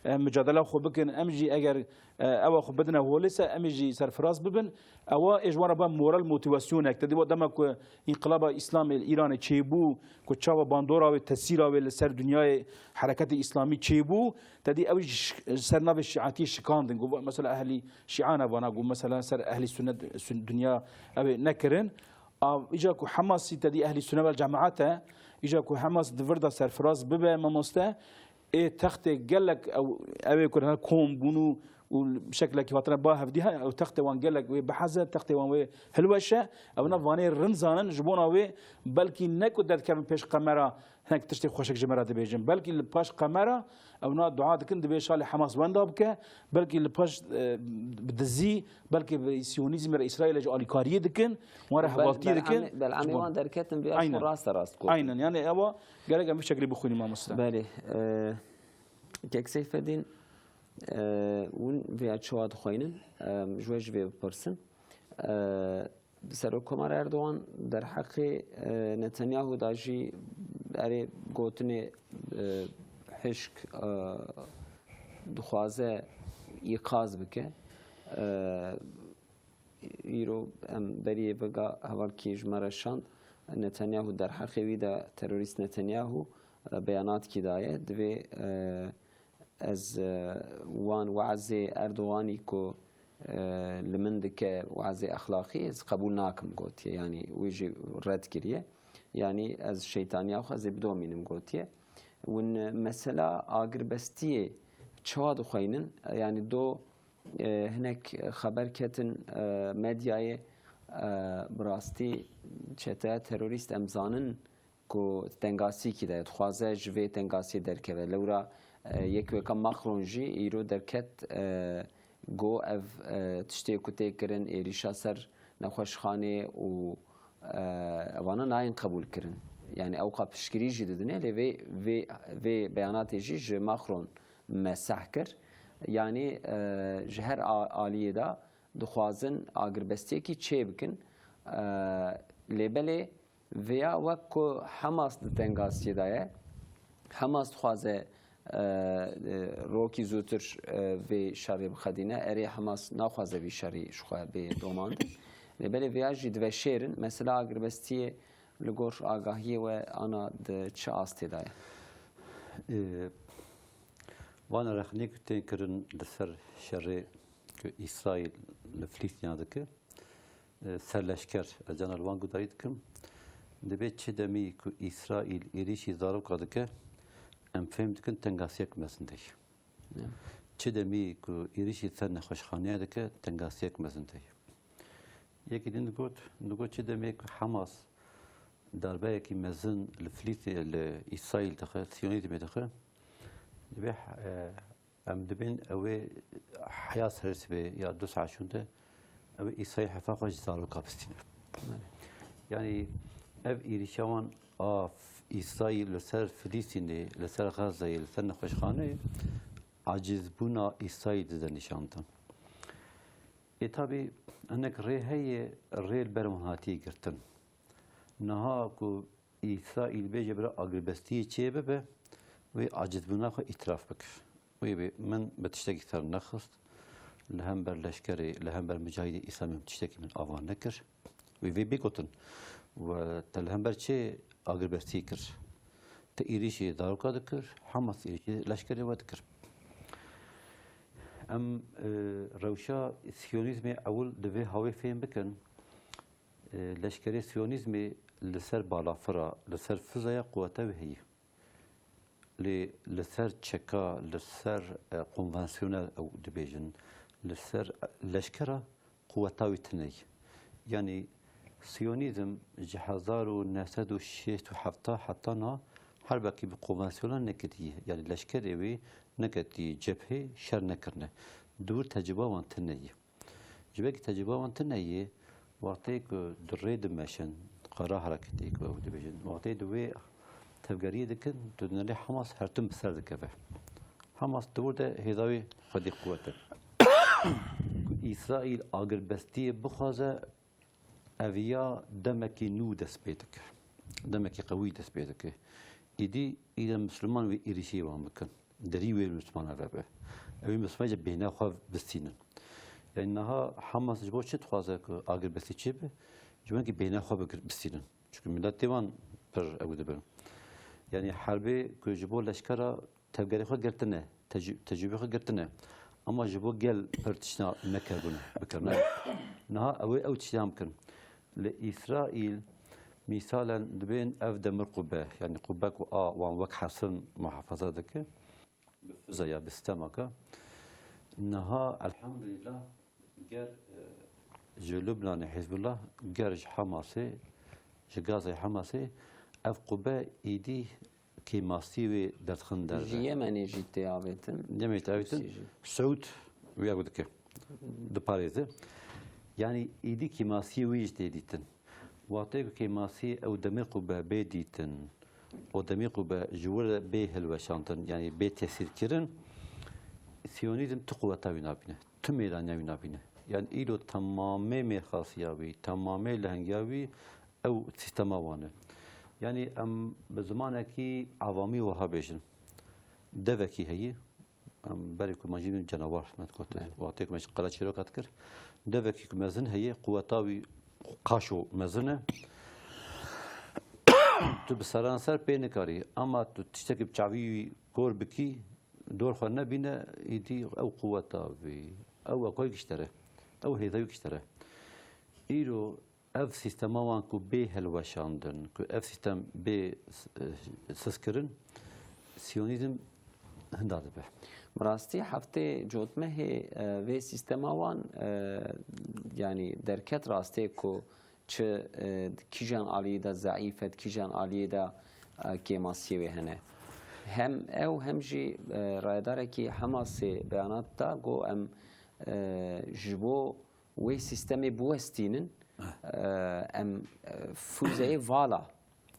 e, micadela xwe bikin, em jî eger, e, ewa xwe bidine holê se, em jî serfiraz bibin. Ewa ê ji wan re ba moral, motivasyonek. Te dî dema ku Înqilaba Îslamê li Îranê çêbû, ku çawa bandora wê, tesîra wê li ser dinyayê hereketê Îslamî çêbû, te dî ew jî şi-, ser navê şiatiyê şikandin. Ku mesela ehlî şia ne vana, ku mesela ser ehlî sunnet, sun-, dinya ew ê nekirin. A, îca ku Hamasî te dî ehlî sunne vel cemaat e, îca ku Hamas di vir de serfiraz bibe, mamoste, ê textê gelek ew, ew ê ku re kom bûn û, û bi şeklekî hatine ba hevdî he, ew textê wan gelek wê bihez e, textê wan wê hilweş e, ew ne vanê rind zanin, ji bona wê belkî ne ku derdikevin pêş qemera, hinek tiştê xweşik ji me re dibêjin. Belkî li paş qemera ewna dua dikin, dibê şalê Hamas wenda bike, belkî li paş, e, bi dizî, belkî bi Siyonîzmê re, Îsraîlê jî alîkariyê dikin, wan re Bel-, hevaltiyê dikin. Belamê, belamê Ji bo wan derketin vê Aynen. Xwe rast e rast gotin. Aynen, yani ewa gerek em vî şeklî bixwînin mamoste. Belê. E, Kek Seyfedîn, e, hûn vêya çawa dixweynin? E, ji we jî vê bipirsin. E, Serokkomar Erdogan derheqê, e, Netanyahu da jî erê gotinê, e, hişk, e, dixwaze îqaz bike. E, îro em beriyê vega hevalkî ji me re şand. Netanyahu derheqê wî de terorîst Netanyahu, e, beyanat kî daye. Divê, e, Ez, e, wan wazê Erdoganî ku, e, li min dike wazê exlaqî, ez qebûl nakim gotiye. Yanî wî jî red kiriye. Yanî ez şeytaniya xwe ez ê bidomînim gotiye. Win mesela agirbestiyê çawa dixweynin? Yanî do, e, hinek xeber ketin, e, medyayê, e, bi rastî çete terorîst em zanin, ku tengasîkî de dixwaze ji vê tengasiyê derkeve. Lewra, e, yek weka Macron jî îro derket, e, got ev, e, tiştê ku tê kirin, êrîşa ser nexweşxanê û, e, evana nayên qebûl kirin. Yani ewqa piştgirî jî didine, lê vê, vê, vê beyanatê jî ji Macron me seh kir. Yani, e, ji her a-, aliyê de dixwazin agirbestiyekî çê bikin. E, lê belê Vêya wek ku Hamas di tengasiyê de ye, Hamas dixwaze, e, e, rokî zûtir, e, vê şerê bixedîne. Erê, Hamas naxwaze vî şerî ji xwe bê domandin. Lê belê vêya jî diveşêrin. Mesela agirbestiyê li gor agahiyê we ana di çi astê de ye? Ê, van rexnê ku tên kirin li ser şerê ku Îsraîl li Filîstîna dike, e, serleşker, ez cana li wan gudarî dikim. Dibê çi demî ku Îsraîl êrîşî zaroka dike, em fêm dikin tengasiyek mezin de ye. Ya. Çi demî ku êrîşî ser nexweşxaneya dike, tengasiyek mezin de ye. Yekî din digot, digot çi demê ku Hamas darbeyekî mezin li Filîstê, li Îsraîl dixe, Siyonîzmê dixe, dibê, e, em dibên ew ê heya ser sibê ya du saet şûnde, ew ê Îsraîl hefa xwe ji zaroka bistîne. Belê. Yanî ev êrîşa wan a Îsraîl li ser Filîstînê, li ser Xezeyê, li ser nexweşxaneyê acizbûna Îsraîl dide nîşan din. Ê tabî hinek rê heye, rê li ber wan hatiye girtin. Niha ku Îsraîl bêje bira agirbestiyê çê bibe, wê acizbûna xwe îtiraf bike. Wê bê, min bi tiştekî ser nexist, li hember leşkerê, li hember Micahîdê Îslamê min tiştekî min ava nekir. Wê vê bê gotin. We te li hember çê agirbestî kir? Te êrîşî zaroka dikir, Hamas êrîşî leşkerê we dikir. Em, e, rewşa Siyonîzmê ewil di vê hawê fêm bikin. E, leşkerê Siyonîzmê li ser balafira, li ser fizaya quweta wê heye. Lê li ser çeka, li ser, e, konvansiyonel ew dibêjin, li ser leşkera quweta wî tune ye. Yanî Siyonîzm ji hezar û neh sed û şêst û heft heta niha herbekî bi konvansiyonel nekiriye. Yanî leşkerê wî neketiye cephê, şer nekirine. Di wir tecrûba wan tune ye. Ji ber ku tecrûba wan tune ye, wextê ku di rê dimeşin, qara hereketê ku ew dibêjin, wextê di wê tevgeriyê dikin, tu dinêrî Hamas her tim bi ser dikeve. Hamas di wir de hêza wî xwedî quwet e. Ku Îsraîl agirbestiyê bixwaze, ev ya demekî nû dest pê dike. Demekî qewî dest pê dike. Îdî, îdî Misliman wê êrîşî wan bikin. Derî wê Mislimana vebe. Ew ê Misliman jî bêhna xwe bistînin. Yanî niha Hamas ji bo çi dixwaze ku agirbestî çêbe? Ji bo ku bêhna xwe bigir-, bistînin. Çimkî miletê wan pir ew dibin. Yanî herbê ku ji bo leşkera tevgerê xwe girtine, tecrû-, tecrûbê xwe girtine. Ama ji bo gel pir tişta nekiribûne, bikirine. Niha ew ê ew tiştiyan bikin. Li Îsraîl, mîsalen dibên ev demir qube, yanî qube ku a wan wek hesin muhafaza dike, bi fizaya, bi stemaka. Niha, elhamdulillah, ger, e, ji Lubnanê Hizbullah, ger ji Hamasê, ji Gazayê Hamasê, ev qube êdî kêmasî wê derdixin derve. Ji Yemenê jî tê avêtin. Yemenê tê avêtin. Hûsî jî. Siûd wê ew dike. Diparêze. Yanî êdî kêmasiyê wê jî tê dîtin. Wextê ku kêmasî ew demê qube bê dîtin, û demê qube ji wir re bê hilweşandin, yanî bê tesîrkirin, Siyonîzm tu quweta wî nabîne, tu mêraniya wî nabîne. Yanî îro temamê mêrxasiya wî, temamê lehengiya wî ew sîstema wan e. Yanî em bi zimanekî avamî wiha bêjin. Devekî heye, em berê ku me jî bîn cenawar me digot. Evet. Wextê ku me ji qala çîroka dikir, devekî ku mezin heye, quweta wî qaşo mezin e. Tu bi seranser pê nikarî, ama tu tiştekî bi çavî wî kor bikî, dor xwe nebîne, îdî ew quweta wî, ew ekoyek ji te re, ew hêza wî ji te re. Îro ev sîstema wan ku bê hilweşandin, ku ev sîstem bê s-, e, sizkirin, Siyonîzm hinda dibe. Bi rastî heftê cotmehê, e, vê sîstema wan, e, yanî derket rastê ku çi, e, di kîjan aliyê de zeîf e, di kîjan aliyê de, e, kêmasiyê wê hene. Hem ew hem jî, e, rayedarekî Hamasê beyanat da, got em, e, ji bo wê sîstemê biwestînin, eh, em, eh, fûzeyê vala,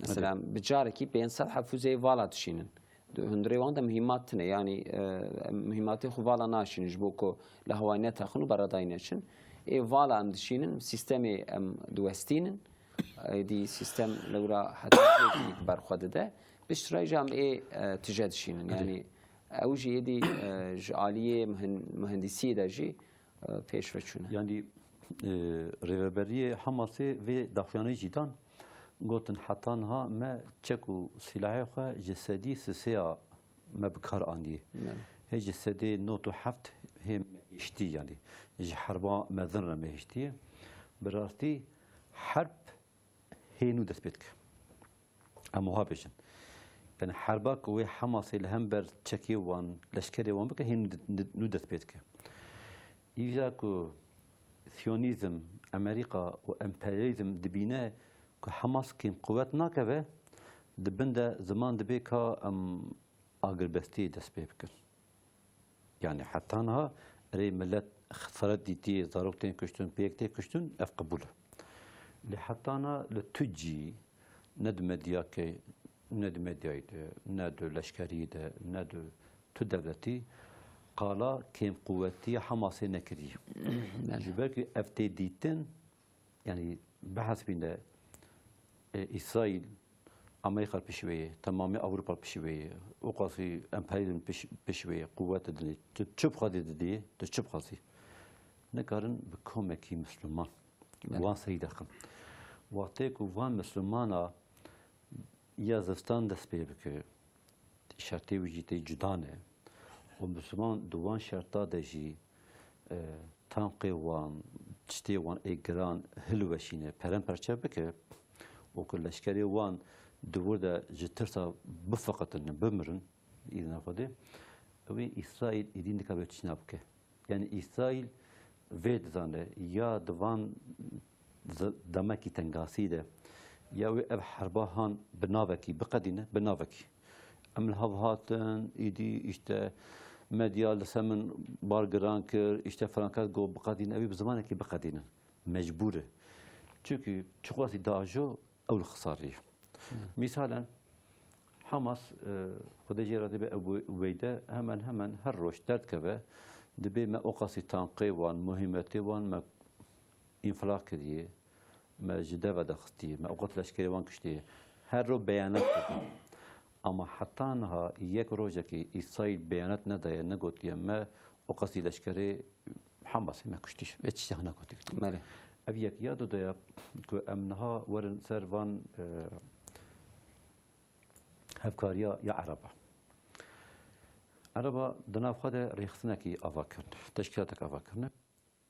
mesela, bi carekî pênc sed heb fûzeyê vala dişînin. Di hundirê wan de muhîmat tune, yanî, eh, em muhîmatê xwe vala naşînin ji bo ku li hewayê netexin û beredayî neçin. Ê vala em dişînin, sîstemê em diwestînin. Êdî sîstem lewra heta cihekî berxwe dide. Piştre jî em ê, eh, tije dişînin. Erê. Yanî ew jî êdî, eh, ji aliyê muhen-, muhendîsiyê de jî e, pêş ve çûne. Yanî, e, rêveberiyê Hamasê vê daxuyaniyê jî dan, gotin, heta niha me çek û silahê xwe ji sedî sisêya me bi kar andiye. Belê. Hê ji sedê nod û heft hê me hiştî, yanî ji herba mezin re me hiştiye. Bi rastî herb hê nû dest pê dike. Em wiha bêjin. Yanî herba ku wê Hamasê li hember çekê wan, leşkerê wan bike, hê nû de-, nû dest pê dike. Îja ku Siyonîzm, Amerîka û emperyalîzm dibîne ku Hamas kêm quwet nakeve, di bin de ziman dibê ka em agirbestiyê dest pê bikin. Yanî heta niha erê milet xesaret dîtiye, zarok tên kuştin, pêyek tê kuştin, ev qebûl e. Lê heta niha li tu cî, ne di medyakê, ne di medyayê de, ne di leşkerî de, ne di tu dewletî qala kêmquwetiya Hamasê nekiriye. Belê. Ji ber ku ev tê dîtin, yanî bihesibîne, e, Îsraîl, Amerîka pişt wê ye, temamê Ewropa pişt wê ye, û qasî emperyalîzm piş-, pişt wê ye, quwet didinê, tu çi bixwazî didê, tu çi bixwazî. Nikarin bi komekî Misliman Belê. wan serî derxin. Wextê ku van Mislimana ya zivistan dest pê bike, şertê wî jî tê cuda ne. Û Misliman di wan şerta de jî, e, tanqê wan, tiştê wan ê giran hilweşîne, perenperçe bike û ku leşkerê wan di wir de ji tirsa bifiqitinin, bimirin, îzna Xwedê, ew ê Îsraîl êdî nikare tiştîna bike. Yanî Îsraîl vê dizane, ya di van z-, demekî tengasî de, ya wê ev herba han bi navekî biqedîne, bi navekî. Em li hev hatin, îdî îşte medya li ser min bar giran kir, îşte filan kes got biqedîne, ew ê bi zimanekî biqedînin. Mecbûr e. Çimkî çiqasî diajo, ew li xisarî ye. Hmm. Mîsalen, Hamas, e, Xwedê jê razî be, Ebu Ubeyde hemen hemen her roj derdikeve, dibê me o qasî tanqê wan, muhîmetê wan me înfilaq kiriye, me ji deve de xistiye, me o qas leşkerê wan kiştiye. Her roj beyanat didin. Ama heta niha yek rojekî Îsraîl beyanat nedaye, negotiye me o qasî leşkerê Hamasê me kuştî, vê tiştê hana gotiye. Belê. Ev yek ya dudoya ku em niha werin ser van, e, hevkariya ya Ereba. Ereba di nav xwe de rêxistinekî ava kirine, teşkîlatek ava kirine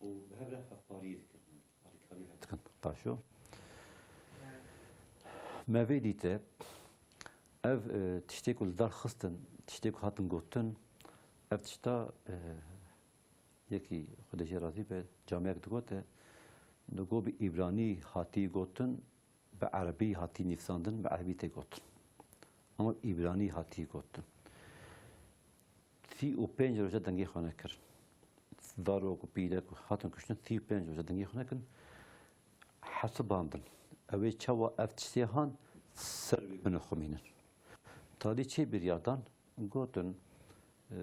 û bi hev re hevkariyê dikin, alîkariyê hev dikin. Taşo. Me vê dîte, ev, e, tiştê ku li dar xistin, tiştê ku hatin gotin, ev tişta, e, Yekî, Xwedê jê razî be, camiyek digote, digot bi îbranî hatî gotin, bi erebî hatî nivîsandin, bi erebî tê gotin. Ama bi îbranî hatî gotin. Sî û pênc roje dengê xwe nekirin. Zarok û pîrek hatin kuştin, sî û pênc roje dengê xwe nekirin. Hesibandin. Ew ê çawa ev tiştê han ser wê binixumînin. Talî çê biryar dan, gotin, e,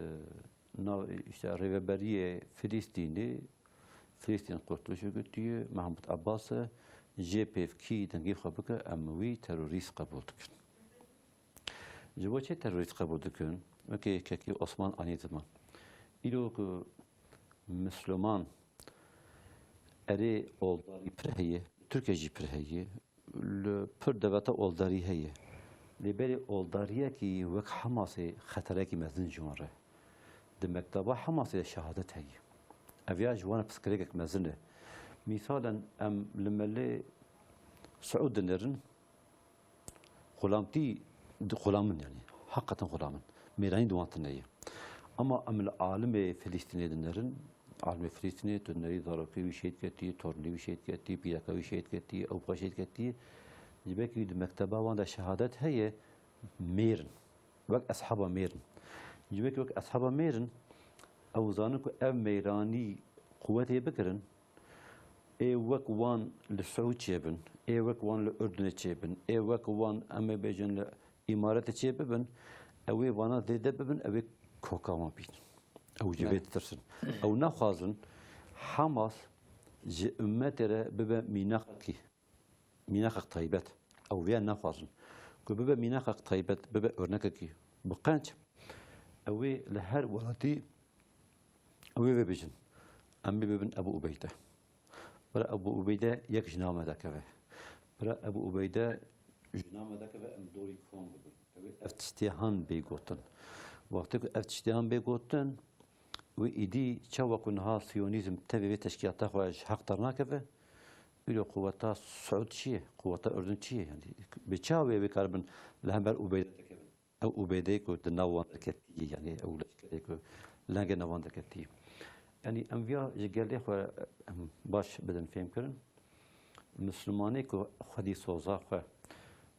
nav, işte, rêveberiyê Filistînê, Filistîn Kurtuluş Örgütü'yü, Mahmut Abbas e, jê pêvkî dengê xwe bike, em wî terorîst qebûl dikin. Ji bo çi terorîst qebûl dikin? Wekî kekî Osman anî ziman. Îro ku Misliman erê oldarî pir heye, Tirkiye jî pir heye, li pir deveta oldarî heye. Lê berê oldariyekî wek Hamasê xeterekî mezin ji wan re. Di mekteba Hamasê de şehadet heye. Ev ya ji wan re pirsgirêkek mezin e. Mîsalen em li Melê Siûd dinêrin, xulamtî, xulam in yanî. Heqeten xulam in. Mêranî di wan tune ye. Ama em li alimê Filistînê dinêrin, alimê Filistînê tu dinerî zarokê wî şehîd ketî, tornê wî şehîd ketî, pîreka wî şehîd ketî, ew xwe şehîd ketî. Ji ber ku di mekteba wan de şehadet heye, mêr in. Wek eshaba mêr in. Ji ber ku wek eshaba mêr in, ew zanin ku ev mêranî quwetê bigirin, ê wek wan li Siûd çêbin, ê wek wan li Urdunê çêbin, ê wek wan, em ê bêjin, li Îmaretê çêbibin, ew ê vana zêde bibin, ew ê koka wan bînin. Ew ji vê Belê. ditirsin. Ew naxwazin Hamas ji ummetê re bibe mînaqekî, mînaqek taybet. Ew vêya naxwazin. Ku bibe mînaqek taybet, bibe örnekekî bi qenc, ew ê li her welatî ew ê vê bêjin. Em ê bibin Ebu Ubeyde. Bira Ebu Ubeyde yek ji nav me dekeve. Bira Ebu Ubeyde Ji nav me derkeve em dorî kom bibin. Ew ê ev tiştê han bê gotin. Wextê ku ev tiştê han bê gotin, wê îdî çawa ku niha siyonîzm tevê vê teşkîlata xwe ji heq dernakeve, îro quweta Siûd çi ye? Quweta Urdun çi ye? Yanî bi çawa wê karibin li hember Ubeyde derkevin? Ew Ubeydeyê ku di nav wan de ketiyê, yanî ew leşkerê ku lengê nav wan de ketiyê. Yanî em viya ji gelê xwe em baş bidin fêhmkirin. Mislimanê ku xwedî soza xwe,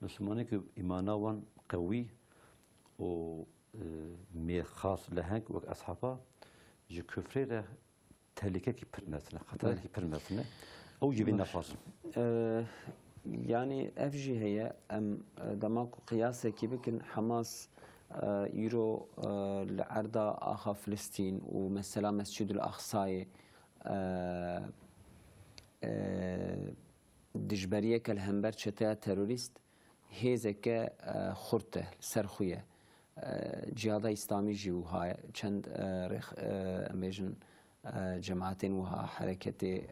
Mislimanê ku îmana wan qewî û, e, mêrxas leheng wek eshaba ji kufrê re tehlîkekî pir mezin e, xeterekî pir mezin e. Ew jî vê Baş. naxwazin. E, yanî ev jî heye, em, e, dema ku qiyasekî bikin, Hamas, e, îro, e, li erda axa Filistîn û mesela Mescîdul Aqsayê, e, e, dijberiyeke li hember çeteya terorîst hêzeke, e, xurt e, li ser xwe ye. E, Cihada Îslamî jî wiha ye. Çend, e, rêx-, e, em bêjin, e, cemaetên wiha, hereketê, e,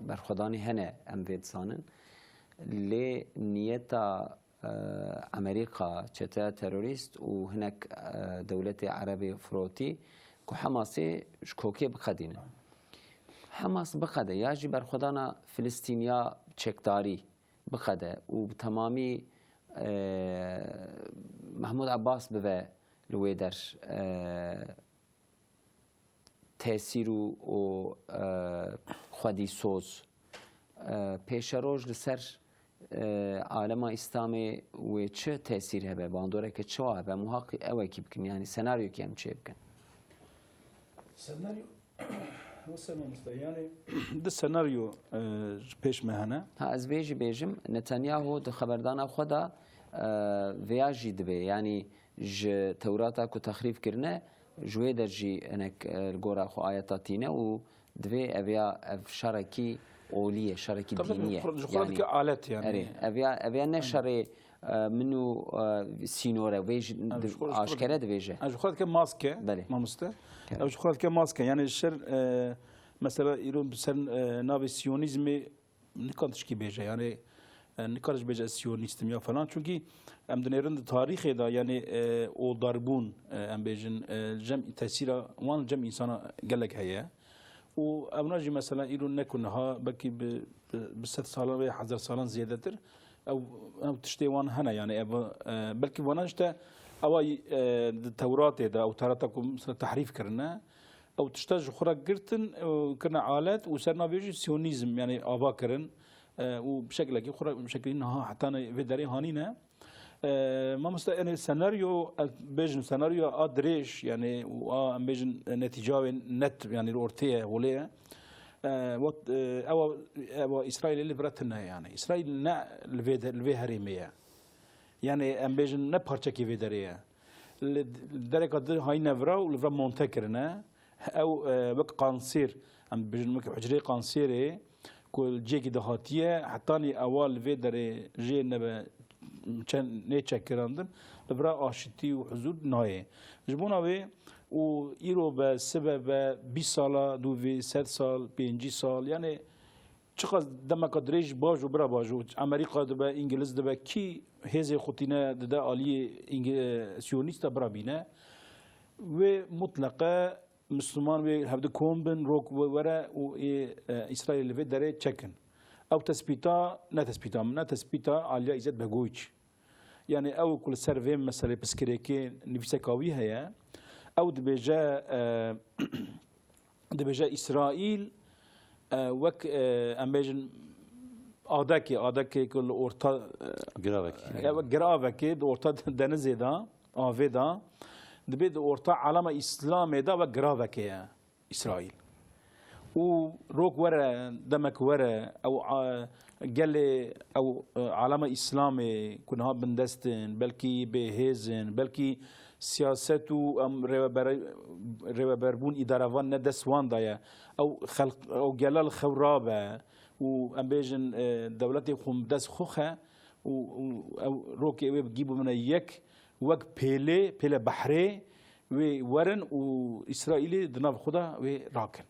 berxwedanî hene, em vê dizanin. Lê niyeta, e, Amerîka, çeteya terorîst û hinek, e, dewletê Erebê firotî ku Hamasê ji kokê biqedîne. Hamas biqede ya jî berxwedana Filistîn ya çekdarî biqede û bi temamî, e, Mahmûd Abbas bibe li wê der, e, tesîr û, û, e, xwedî soz. E, pêşeroj li ser, e, alema Îslamê wê çi tesîr hebe, bandoreke çawa hebe, em wiha qî-, ewekî bikin, yanî senaryokî em çê bikin. Senaryo, wisa mamoste, yani, di senaryo, e, ji pêş me hene. Ha, ez vê jî bêjim, Netanyahu di xeberdana xwe de, e, vêya jî dibê, yanî ji Tewrata ku texrîf kirine, ji wê der jî hinek, e, li gora xwe ayeta tîne û divê ev ya, ev şerekî olî ye, şerekî Tabii, dînî ye. Ji xwe, ji xwe Yanî, dike alet yani. Erê, ev ya, ev ya ne Aynen. şerê, e, min û, e, sînor e, vê jî Yani, di-, ji xwe, ji xwe aşkere dike, dibêje. Yani, ji xwe dike maske, Belê. mamoste. Evet. Ev ji xwe dike maske. Yani şer, e, mesela îro bi ser, e, navê siyonîzmê nikan tişkî bêje. Yani, e, nikare ji bêje ez siyonîst im ya falan. Çünkü em dinêrin di tarîxê de, yani, e, oldarbûn, e, em bêjin, e, cem tesîra wan cem însana gelek heye. Û evna jî mesela îro ne ku niha, belkî bi, bi, bi sed salan ve hezar salan zêdetir ew, ew tiştê wan hene, yani ev, e, belkî vana işte ewa, e, di Tewratê de ew Tewrata ku mesela tehrîf kirine, ew tişta ji xwe re girtin, ew kirine alet û ser navê jî siyonîzm, yani ava kirin, e, û bi şekilekî xwe re, bi şekilî niha heta vê derê hanîne. E, mamoste, yani senaryo, ez bêjim senaryo a dirêj, yani û a, em bêjin, e, netîca wê net, yani li ortê ye, holê ye. E, wat, e, ewa, ewa Îsraîlê li vira tune, yani Îsraîl ne li vê de, li vê herêmê ye. Yani em bêjin ne parçekî vê derê ye. Li dereka di hayîne vira û li vira monte kirine. Ew, e, wek qansêr, em bêjin wek hucreyê qansêrê, ku li cihekî de hatiye, hetanî ewa li vê derê jê nebe çe-, nêçekirandin, li vira aşitî û huzûr nayê. Ji bona wê û îro be, sibe be, bîst sala dûvê, sed sal, pêncî sal, yani çiqas demeka dirêj bajo, bira bajo, Amerîka dibe, Îngiliz dibe, kî hêzê xwe tîne dide aliyê Îngi-, Siyonîsta bira bîne. Wê mutleqe Misliman wê hevdi kom bin, rok we-, were û ê, e, Îsraîlê li vê derê çekin. Ew tespîta, ne tespîta min, ne tespîta Aliya Îzzet Begoç. Yani ew ku li ser vê meselê piskirêkê nivîseka wî heye, ew dibêje, e, dibêje Îsraîl, e, wek, e, em bêjin adekê, adekê ku li orta, e, Giravekê. ya wek giravekê di orta denizê de, avê de, dibê di orta alema Îslamê de wek giravekê ye Îsraîl. Û rok were, demek were, ew, a, gelê ew, e, alema Îslamê ku niha bindest in, belkî bêhêz in, belkî siyaset û em rêveber-, rêveberbûn îdarevan ne dest wan de ye. Ew xelq, ew gela li xew rabe û em bêjin, e, dewletê xwe bi dest xwe xe û, û ew rokê wê bi gî bimine yek, wek pêlê, pêle behrê wê werin û Îsraîlê di nav xwe de wê rakin.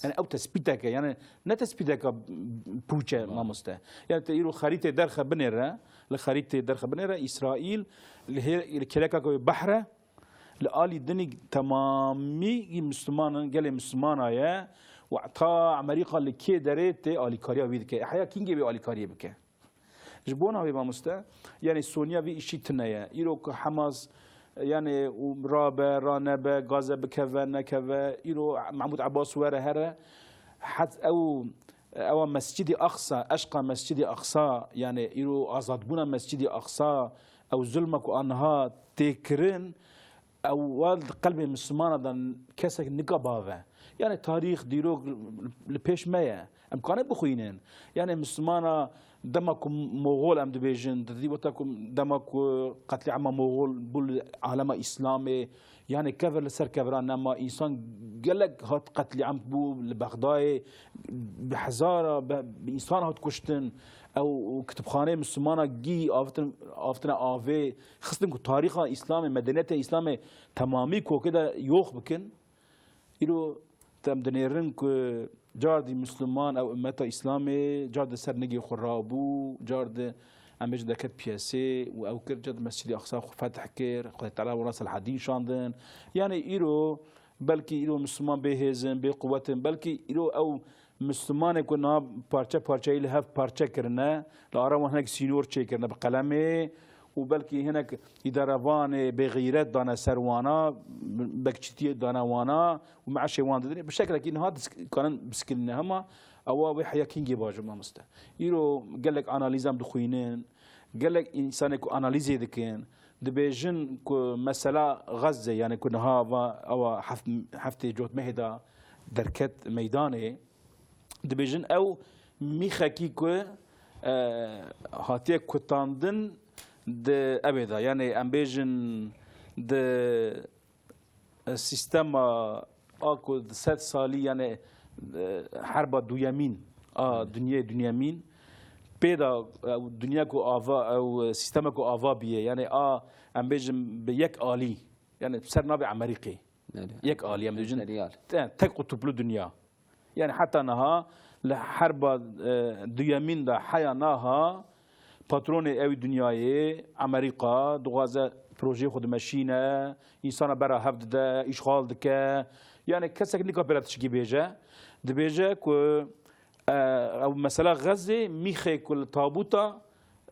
Yani ew tespîteke, yani ne tespîteke pûç e, mamoste. Yani te îro xerîtê derxe binêre, li xerîtê derxe binêre, Îsraîl li hê-, li kêleka ku wê behre, li alî dinî temamî Mislimanan, gelê Mislimana ye û ta Amerîka li kê derê tê alîkariya wî dike. Heya kîngê wê alîkariyê bike? Ji bona wê mamoste, yani soniya vî îşî tune ye. Îro ku Hamas, yani û rabe, ranebe, Gaze bikeve, nekeve, îro Mahmud Abbas were here, het ew, ewa Mescîdî Aqsa, eşqa Mescîdî Aqsa, yani îro azadbûna Mescîdî Aqsa, ew zulma ku anha tê kirin, ew wa di qelbê Mislimana de kesek nika bave. Yani tarîx, dîrok li pêş me ye. Em kane bixwînin. Yani Mislimana dema ku Moxol em dibêjin, di dî weta ku dema ku qetlîama Moxol bû li alema Îslamê, yani kevir li ser kevira nema, însan gelek hat qetlîam bû li Bexdayê, bi hezara, bi, bi însan hat kuştin. Ew kitibxaneyê Mislimana gî avtin, avtine avê, xistin ku tarîxa Îslamê, medeniyeta Îslamê temamî kokê de yox bikin. Îro dem dinêrin ku cardî Misliman ew ummeta Îslamê car di ser nigê xwe rabû, car di em bêjin derket piyesê û ew kir, car di Mescîdê Aqsa xwe fetih kir, Xwedê Teala wana Selahedîn şandin. Yani îro belkî îro Misliman bê hêzin, bê quwetin, belkî îro ew Mislimanê ku niha parçe parçeyî li hev parçe kirine, li ara wan hinek sînor çêkirine bi qelemê û belkî hinek îdarevanê bêxîret dane ser wana, bekçîtiyê dane wana û meşê wan didin. Bi şeklekî niha disk-, kanin biskilîne hema ewa wê heya kîngê bajim mamoste. Îro gelek analîz em dixwînin, gelek însanê ku analîzê dikin, dibêjin ku mesela Xezze, yani ku niha va ewa heft-, heftê cotmehê de derket meydanê, dibêjin ew mîxekî ku, e, hatiye kutandin di evê de. Yani em bêjin di, e, sîstema a ku di sed salî, yani, e, herba duyemîn a dinyê duyemîn pê de, e, dinya ku ava, ew sîstema ku ava bîye, yani a em bêjin bi yek alî, yani ser navê Amerîkê. Belê. Yek alî em dibêjin. Emperyal. Te-, tek qutuplu dinya. Yani heta niha li herba, e, duyemîn de heya naha patronê ew dinyayê, Amerîka, dixwaze projeyê xwe dimeşîne, însana bera hev dide, îşxal dike. Yani kesek nika pê re tişkî bêje. Dibêje ku, e, ew mesela Xezê mîxê ku li tabûta,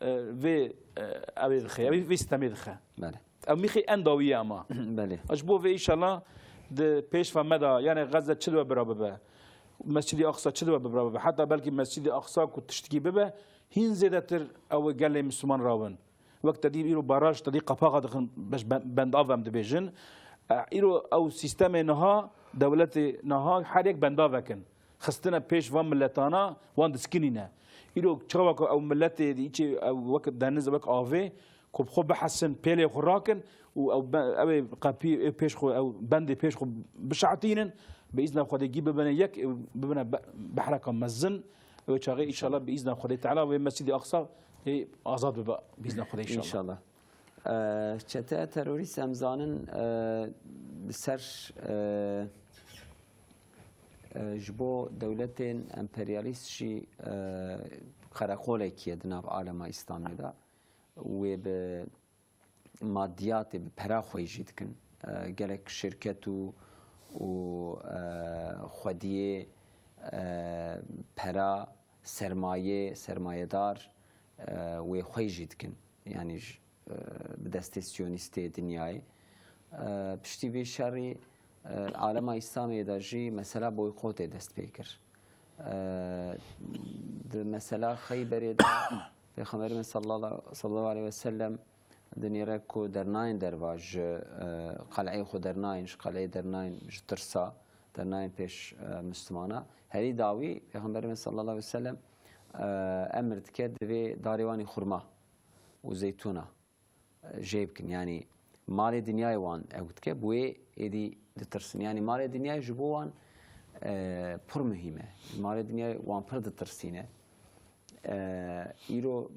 e, vê, e, ew ê dixe, ew ê vê sîstemê dixe. Belê. Ew mîxê en dawî ye ama. Belê. Ji bo vê înşallah di pêş ve me de, yani Xezze çi dibe bira bibe, Mescîdî Aqsa çi dibe bira bibe, heta belkî Mescîdî Aqsa ku tiştikî bibe, hîn zêdetir ew gelê Misliman rawin. Wek te dî îro baraj, te dî qapaxa dixin, beş ben-, bendav em dibêjin. E, îro ew sîstemê niha, dewletê niha her yek bendavek in. Xistine pêş van miletana, wan diskinîne. Îro çawa ku ew miletê dî, îçê ew wek deniz, wek avê, ku bi xwe bihesin, pêlê xwe rakin û ew be-, ew ê qepî, ê pêş xwe, ew bendê pêş xwe bişehtînin, bi îzna Xwedê gî bibine yek, ew bibine be-, behreka mezin. Ew çaxê înşallah bi îzna Xwedê Teala wê Mescîdê Aqsa ê azad bibe, bi îzna Xwedê înşallah. Înşallah. E, çete terorîst em zanin, e, li ser, e, e, ji bo dewletên emperyalîst jî, e, qereqolekî ye di nav alema Îslamê de. Wê bi madiyatê, bi pera xwe jî dikin. E, gelek şirket û, û, e, xwediyê, e, pera, sermayê, sermayedar, e, wê xwe jî dikin. Yanî ji, e, bi destê siyonîstê dinyayê. E, piştî vê şerî, e, alema Îslamê de jî mesela boykotê dest pê kir. E, di mesela Xeyberê de Pêxemberê me sallallahu, sallallahu aleyhi ve sellem dinêre ku dernayên derva ji, e, qeleyê xwe dernayên, ji qeleyê dernayên ji tirsa, dernayên pêş, e, Mislimana. Herî dawî Pêxemberê me sallallahu aleyhi ve sellem, e, emir dike divê darê wanî xurma û zeytûna, e, jê bikin. Yanî malê dinyayê wan ew dike, bi wê êdî ditirsin. Yanî malê dinyayê ji bo wan, e, pir muhîm e. Malê dinyayê wan pir ditirsîne. E, îro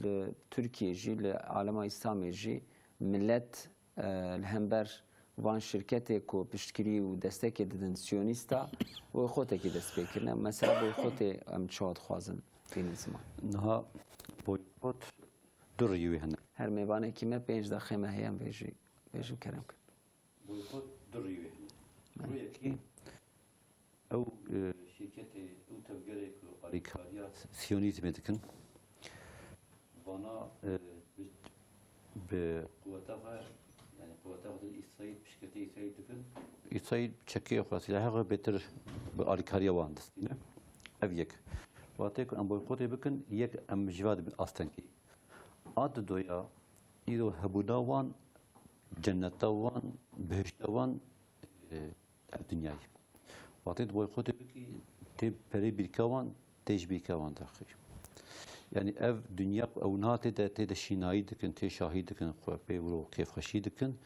li Tirkiyê jî, li alema Îslamê jî milet, e, li hember van şirketê ku piştgirî û destekê didin Siyonîsta, boyxotekî dest pê kirine. Mesela boyxotê em çawa dixwazin bînin ziman? Niha boykot du riyê wê hene. Her mêvanekî me pênc deqê me heye, em vê jî bêjin kerem kin. Boykot du riyê wê hene. Rûyekî ew, e, şîrketê, ew tevgerê ku alîkariya Siyonîzmê dikin, vana, e, bi, bi quweta xwe, yani quweta xwe din Îsraîl, piştgirtî Îsraîl dikin. Îsraîl çekê xwe, silahê xwe bêtir bi alîkariya wan distîne. Ev yek. Watê ku em boykotê bikin, yek em ji va dibin astengî. A didoya îro hebûna wan, cenneta wan, bihişta wan, e, ev dinyayê. Watê tu boykotê bikî, tê perê bîrka wan, tê ji bîrka wan derxî. Yani ev dinya ku ew niha tê de, tê de şînayî dikin, tê şahî dikin, xwe pê wilo kêfxweşî dikin,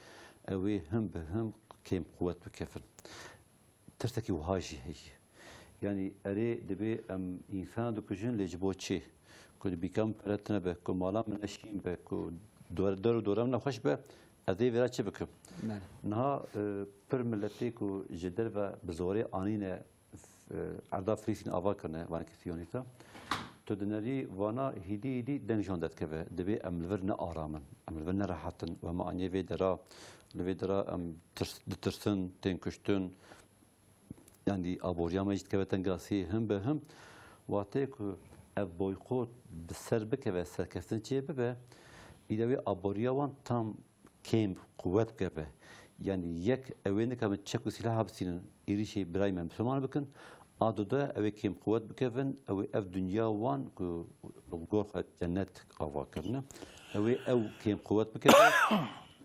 ew ê him bi him kêm quwet bikevin. Tirsekî wiha jî heye. Yani erê dibê em însana dikujin, lê ji bo çi? Ku di bîka min pere tune be, ku mala min ne şîn be, ku dor-, dor û dora min nexweş be, ez ê vêra çi bikim? Belê. Niha, e, pir miletê ku ji derve bi zorê anîne, e, erda Filistîn ava kirine, vanekî Siyonîsta. Tu dinerî vana hîdî hîdî deng ji wan derdikeve. Dibê em li vir ne aram in, em li vir ne rehet in. Û hema aniyê vê dera, li vê dera em tirs-, ditirsin, tên kuştin. Yanî aboriya me jî dikeve tengasî him bi him. Watê ku ev boykot bi ser bikeve, serkeftin çê bibe, îde wê aboriya wan tam kêm quwet bikeve. Yanî yek, ew ê nikevin çek û sîlaha bisînin, êrîşê birayê me misilman bikin. A dude, ew ê kêm quwet bikevin, ew ê ev dinya wan ku bi gor xwe cennet ava kirine, ew ê ew kêm quwet bikeve,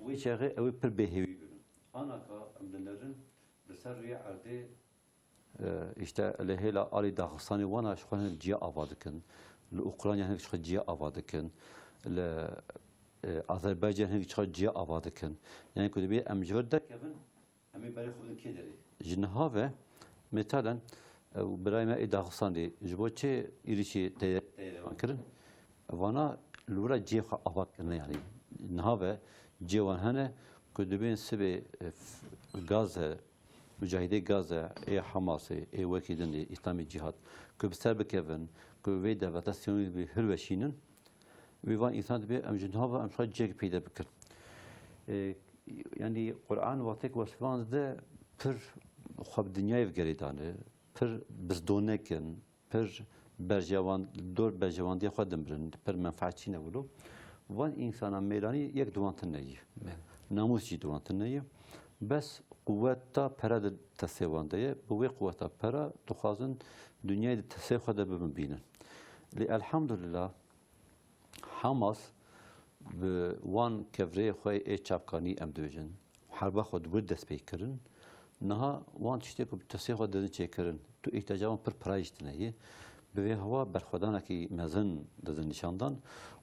wê çaxê ew ê pir bêhêvî bibin. Anaka em dinerin li ser rûyê erdê, e, îşte li hêla alî Daxistanê wana ji xwe hinek ciya ava dikin, li Ukrayna hinek ji xwe ciya ava dikin, li, e, Azerbaycan hinek ji xwe ciya ava dikin. Yani ku dibê em ji vir derkevin, em ê berê xwe bidin kê derê? Ji niha ve, metalen, ew birayê me ê Daxistanê ji bo çi êrîşî teye-, teyarê wan kirin? Vana li wira cihê xwe ava kirine, yanî niha ve cihê wan hene ku dibên sibê, e, f-, Gaze, mucahidê Gaze, ê Hamasê, ê wekî din ê Îslamî Cîhad, ku bi ser bikevin, ku vê devleta Siyonîzmê hilweşînin, wê van însan dibê em ji niha ve em xwe cihekî peyde bikin. E, yanî Quran wextê ku wesfan dide pir xwe bi dinyayê ve girêdane, pir bizdonek in, pir berjewan-, dor berjewandiya xwe dimirin, pir menfaetçî ne wilo. Van însana mêlanî yek di wan tune ye. Belê. Namûs jî di wan tune ye. Bes quweta pere di destê wan de ye. Bi wê quweta pere dixwazin dinyayê di destê xwe de bibin bînin. Lê elhamdulillah, Hamas bi wan kevirê xwe ê çavkanî, em dibêjin, herba xwe di wir dest pê kirin. Niha wan tiştê ku bi tirsê xwe didin çêkirin, tu îhtiyaca wan pir pira jî tune ye. Bi vê hewa berxwedanekî mezin didin nîşandan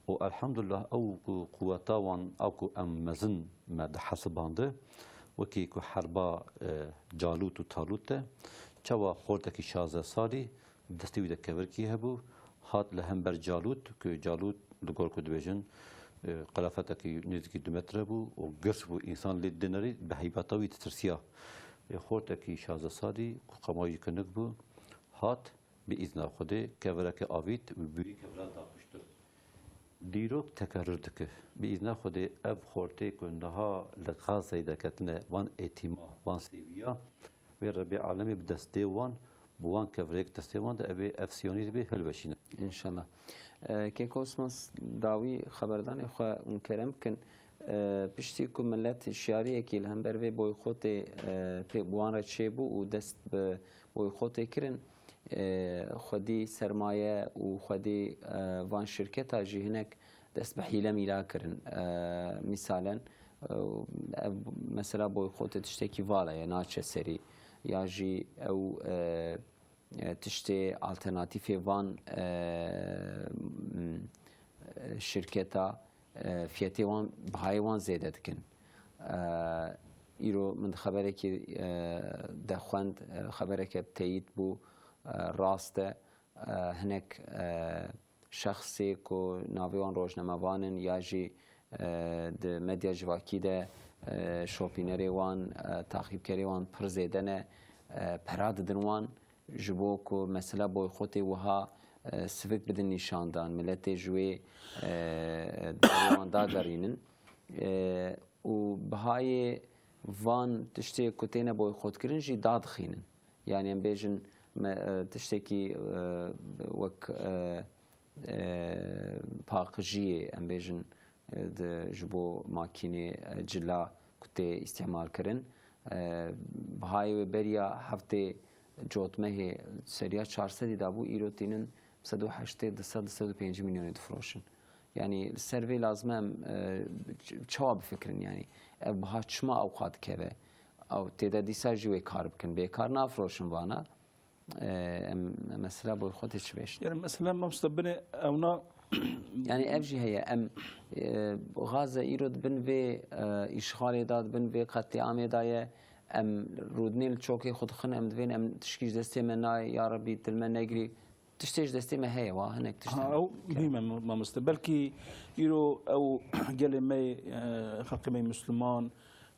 û elhamdulillah ew ku quweta wan, ew ku em mezin me dihesibandi, wekî ku herba, e, Calût û Talût e, çawa xortekî şazdeh salî, destê wî de kevirkî hebû, hat li hember Calût, ku Calût li gor ku dibêjin, e, qelafetekî nêzîkî du metre bû û girs bû, însan lê dinerî bi heybeta wî ditirsiya. E, xortekî şazdeh salî ku qama wî kinik bû, hat bi îzna Xwedê kevireke avît û bi wî kevira da kuştin. Dîrok tekerrur dike. Bi îzna Xwedê ev xortê ku niha li Gazeyê derketine, van etîma, van sêwiya, wê Rebê Alemê bi destê wan, bi wan kevirêk destê wan de, ev ê ev siyonîzmê hilweşîne. Înşallah. E, Kêk Osman, dawî xeberdanê xwe hûn kerem bikin. E, piştî ku milet hişyariyekî li hember vê boykotê, e, pê bi wan re çêbû û dest bi boykotê kirin, e, xwedî sermaye û xwedî, e, van şirketa jî hinek dest bi hîle mîla kirin. E, mîsalen, e, ev mesela boykotê tiştekî vala ye, naçe serî. Ya jî ew, e, e, tiştê alternatîfê van, e, m, e, şirketa, e, fiyetê wan, bihayê wan zêde dikin. E, îro min di xeberekî, e, de xwend, e, xebereke bi teyît bû, e, rast e. E, hinek, e, şexsê ku navê wan rojnamevan in ya jî, e, di medya civakî de, e, şopînerê wan, e, taxîbkerê wan pir zêde ne, e, pera didin wan, ji bo ku mesela boykotê wiha, e, sivik bidin nîşandan, miletê ji wê, e, derê wan dagerînin. E, û bihayê van tiştê ku têne boykotkirin jî dadixînin. Yani em bêjin me, e, tiştekî, e, wek, e, e, paqijiyê, em bêjin, e, di, ji bo makînê, e, cila ku tê îstîmal kirin. E, bihayê wê beriya heftê cotmehê seriya çar sedî de bû, îro tînin sed û heştê, du sed, du sed û pêncî milyonê difiroşin. Yani li ser vê lazim e em, e, ç-, çawa bifikirin yani? Ev biha çima ewqa dikeve? Ew tê de dîsa jî wê kar bikin. Bêkar nafiroşin vana. E, em, mesela boykotê çi bêjin? Yani mesela mamoste binê ewna Yani ev jî heye. Em, e, Gaze îro di bin vê, e, îşxalê de, di bin vê qetliamê de ye. Em rûdinê li çokê xwe dixin, em divên em tişkî ji destê me nayê, ya Rebî, dil me negirî. Tiştê ji destê me heye, wa hinek tişt Ha, hene. Ew muhîm e, mamoste. Belkî îro ew gelê me, e, xelkê me Müslüman,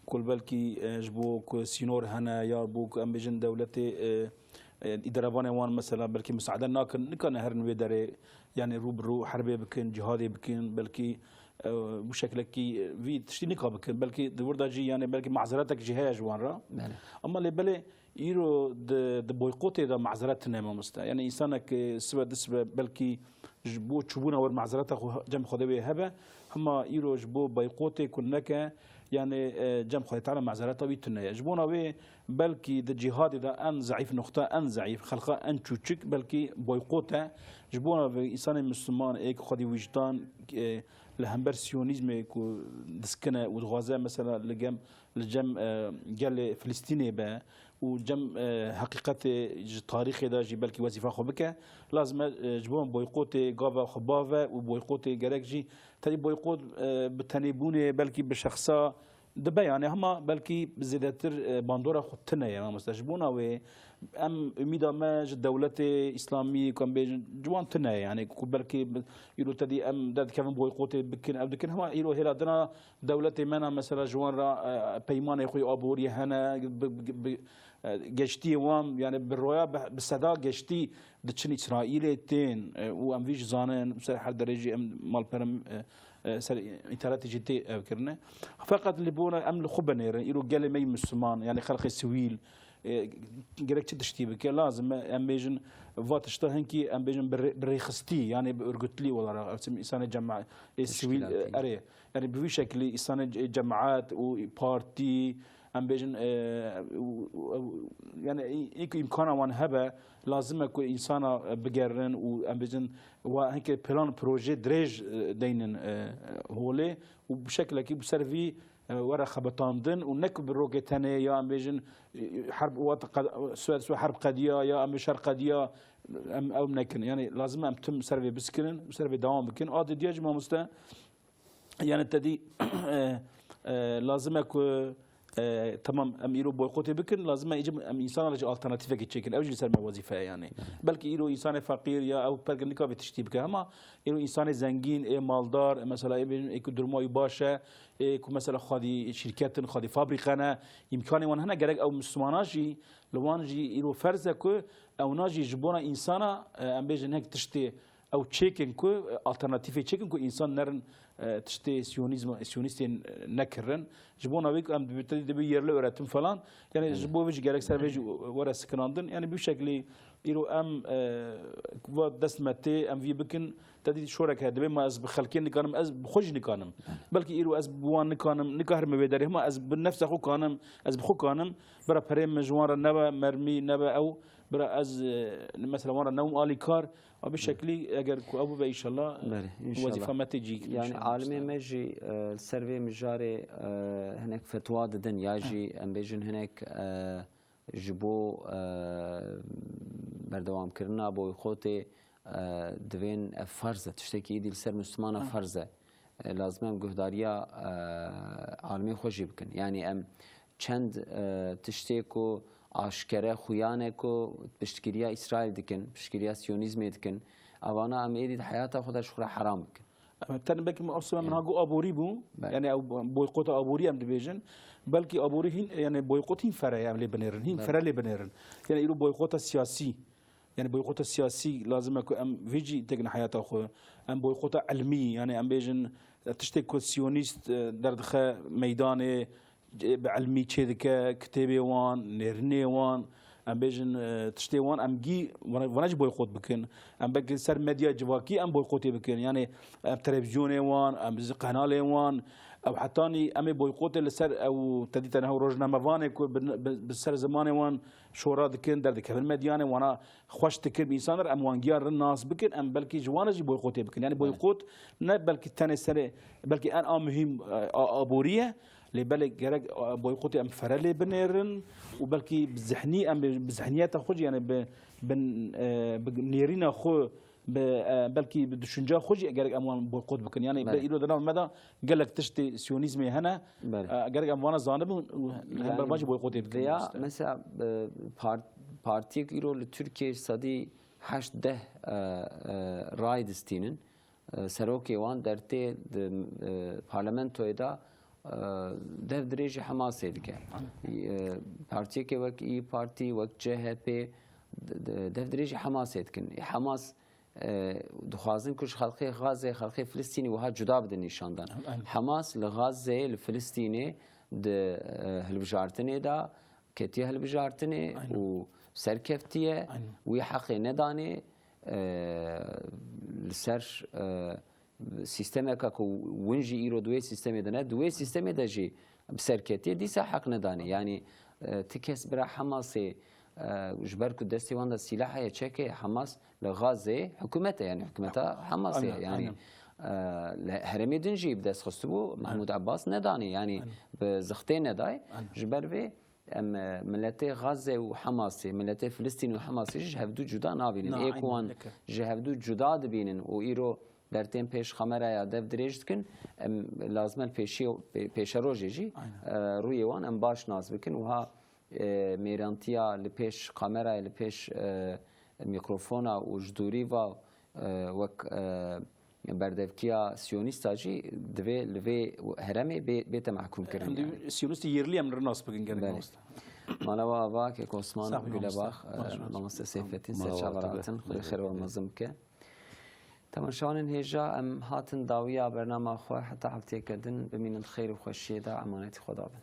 ku belkî, e, ji bo ku sînor hene, ya bo ku em bêjin dewletê, e, e, îderevanê wan mesela belkî misaade nakin, nikane herin wê derê, yani rû bi rû herbê bikin, cihadê bikin, belkî, e, bu şekilekî, e, vî tiştî nika bikin. Belkî di wir de jî, yani belkî mazeretek jî heye ji wan re. Belê. Ama lê belê îro di, di boykotê de mazeret tune mamoste. Yani însanek, e, sibe di sibe belkî ji bo çûbûna wir mazereta xwe cem Xwedê wê hebe, hema îro ji bo boykotê ku neke, yani, e, cem Xwedê Teala mazereta wî tune ye. Ji bona wê belkî di cîhadê de en zeîf nuqta, en zeîf, xelqa en çûçik belkî boykot e. Ji bona vê însanê Müslüman ê ku xwedî wijdan, e, li hember Siyonîzmê ku diskine û dixwaze mesela li gem, li cem, e, gelê Filistînê be, û cem, e, heqîqetê ji tarîxê de jî belkî wezîfa xwe bike, lazim e, e, ji bo boykotê gava xwe bave û boykotê gerek jî tedî boykot, e, bi tenêbûnê belkî bi şexsa dibe, yani hema belkî zêdetir, e, bandora xwe tune ye mamoste. Ji bona wê em umîda me ji dewletê îslamî ku em bêjin ji wan tune ye, yani ku belkî bi-, îro tedî em derdikevin boykotê bikin, ev dikin, hema îro hêla dina dewletê me na mesela ji wan re, e, peymanê xwe yê aboriyê hene, bi, bi, bi, e, geştiyê wan, yani bi roya bi, bi seda geştî diçin Îsraîlê tên, e, û em vî jî zanin, ser her derê jî em malperem, e, e, ser înternetê jî tê ev kirine. Feqet li bona em li xwe binêrin, îro gelê me yî Misliman, yani xelkê sivîl, e, gerek çi tiştî bike, lazim e, em bêjin va tişta hinkî, em bêjin bi rê-, bi rêxistî, yani bi örgütlî olarak, ev çim însanê cema-, ê sivîl, e, Teşkîlatî. Erê, yani bi vî şekilî însanê ce-, cemaet û partî, em bêjin, e, û, û, û, yani ê-, ê ku îmkana wan hebe, lazim e ku însana, e, bigerin û em bêjin wa hinkê plan proje dirêj, e, deynin, e, holê û bi şekilekî bi ser vî e, were xebitandin û ne ku bi rokê tenê ya em bêjin, e, herb, wat qed-, Swed, Swed herb qediya ya em ê şer qediya, em ew nekin. Yani lazim e em tim ser vê biskirin û ser vê dewam bikin. A didiya jî mamoste, yani tedî, e, e, lazim e ku, e, tamam em îro boykotê bikin, lazim e îcim em însana re jî alternatîfekê çêkin. Ew jî li ser me wezîfe ye yani. Belkî îro însanê feqîr ya ew pergin nikavê tiştî bike, hema îro însanê zengîn, ê maldar, mesela ê bêjin ê ku duruma wî baş e, ê ku mesela xwedî şîrket in, xwedî fabrîqe ne, îmkanê wan hene, gerek ew Mislimana jî, li wan jî îro ferz e ku ewna jî ji bona însana, e, em bêjin hinek tiştê ew çêkin ku, e, alternatîfê çêkin ku însan nerin, e, tiştê siyonîzm, siyonîstên, e, nekirin. Ji bona wê ku em dibe, te dibê yerli öğretim falan, yani ji bo vê jî gerek ser vê jî were sikinandin. Yani bi şeklî îro em, e, va dest me tê, em vî bikin, Te dî şorek heye, dibê ma ez bi xelkê nikanim, ez bi xwe jî nikanim. Belkî îro ez bi wan nikanim, nikahirime wê derê, hema ez bi nefsa xwe kanim, ez bi xwe kanim, bira perê min ji wan re nebe, mermî nebe ew, bira ez, e, mesela wan re newim alîkar. A bi şeklî eger ku ew bibe, înşallah, Belê, înşallah. Wezîfa me tê cî. Yani alimê me jî, e, li ser vê mijarê, e, hinek fetwa didin, ya jî em bêjin hinek, e, ji bo, e, berdewamkirina boykotê, e, divên ev ferz e, tiştekî êdî li ser Mislimana ferz e. E, lazim e em guhdariya, e, alimê xwe jî bikin. Yani em çend, e, tiştê ku aşkere xuya ne ku piştgiriya Îsraîl dikin, piştgiriya Siyonîzmê dikin, evana em êdî di heyata xwe de ji xwe re heram bikin. Tenê belkî min, Arslan, min ha got aborî bû. Belê. Yani ew boykota aborî em dibêjin. Belkî aborî hîn, yani boykot hîn fere ye em lê binêrin. Hîn Belê. fere lê binêrin. Yani îro boykota siyasî. Yani boykota siyasî lazim e ku em vê cî tekin heyata xwe. Em boykota ilmî, yani em bêjin, e, tiştê ku siyonîst, e, derdixe meydanê, e, bi ilmî çêdike, kitêbê wan, nêrînê wan, em bêjin, e, tiştê wan, em gî vana, vana jî boykot bikin. Em belkî ser medya civakî em boykotê bikin. Yani em televîzyonê wan, em ji qenalê wan, ew hetanî em ê boykotê li ser ew te dî tenha rojnamevanê ku bi, bi, bi ser zimanê wan şora dikin, derdikevin medyanê, wana xweş dikin bi însanlar, em wan giya re nas bikin, em belkî ji wan re jî boykotê bikin. Yani Belê. boykot ne belkî tenê serê, belkî en a muhîm, e, a, aborî ye, lê belê gerek, e, boykotê em fere lê binêrin û belkî bi zihnî em bi, bi zihniyeta xwe jî, yani bi, bi, e, bi nêrîna xwe, bi, e, belkî bi düşünce xwe jî gerek em wan boykot bikin. Yani Belê. îro di nav me de gelek tiştê siyonîzmê hene, Belê. e, gerek em wana zanibin û li hember van jî boykotê bikin. Veya mesela, e, par-, partiyek îro li Tirkiyê sedî heşt deh, e, e, ray distînin. E, serokê wan dertê di, e, parlamentoyê de, e, dev dirêjî Hemasê dike. E, partiyekê wek İYİ Parti, wek C H P, de, de, dev dirêjî Hemasê dikin. Ê Hemas, e, dixwazin ku ji xelkê Xazê, xelkê Filistînê wiha cuda bidin nîşandan. Aynen. Hemas li Xazê, li Filistînê di, e, hilbijartinê de ketiye hilbijartinê Aynen. û serkeftiye. Aynen. Wî heqê nedanê, e, li ser, e, sîstemeka ku win jî îro di wê sîstemê de ne, di wê sîstemê de jî bi ser ketiye, dîsa heq nedanê. Yanî, e, ti kes bira Hemasê, e, ji ber ku destê wan de sîlah heye, çek e, Hemas li Xazê hikûmet e, yanî hikûmeta Hemasê, Aynen, yanî, aynen. e, li herêmê din jî bi dest xistibû, Mahmûd Aynen. Ebbas nedanê, yanî Aynen. bi zixtê nedayê. Aynen. Ji ber vê em, e, miletê Xazê û Hemasê, miletê Filistîn û Hemasê jî ji hevdû cuda nabînin. Na, Ê ku aynen, wan leke. ji hevdû cuda dibînin û îro dertên pêş kameraya dev dirêj dikin, em lazim e li pêşiyo-, pê-, pêşerojê jî, Aynen. e, rûyê wan em baş nas bikin. Wiha, e, mêrantiya li pêş kamerayê, li pêş, e, mîkrofona û ji dûrî va, e, wek, e, berdevkiya siyonîsta jî divê li vê heremê bê-, bête mehkûm kirin, Em dî yani. siyonîstê yerlî em li nas bikin gerek Belê. mamoste. Mala we ava, kek Osman Sağ ol, Gülebax, mamoste. e, Baş mamoste Seyfettin, Mala serçava we hatin, Xwedê xêr we mezin bike. Temaşevanên hêja, em hatin dawiya bernama xwe, heta hefteyeke din bimînin xêr û xweşiyê de, emanetî Xweda bin.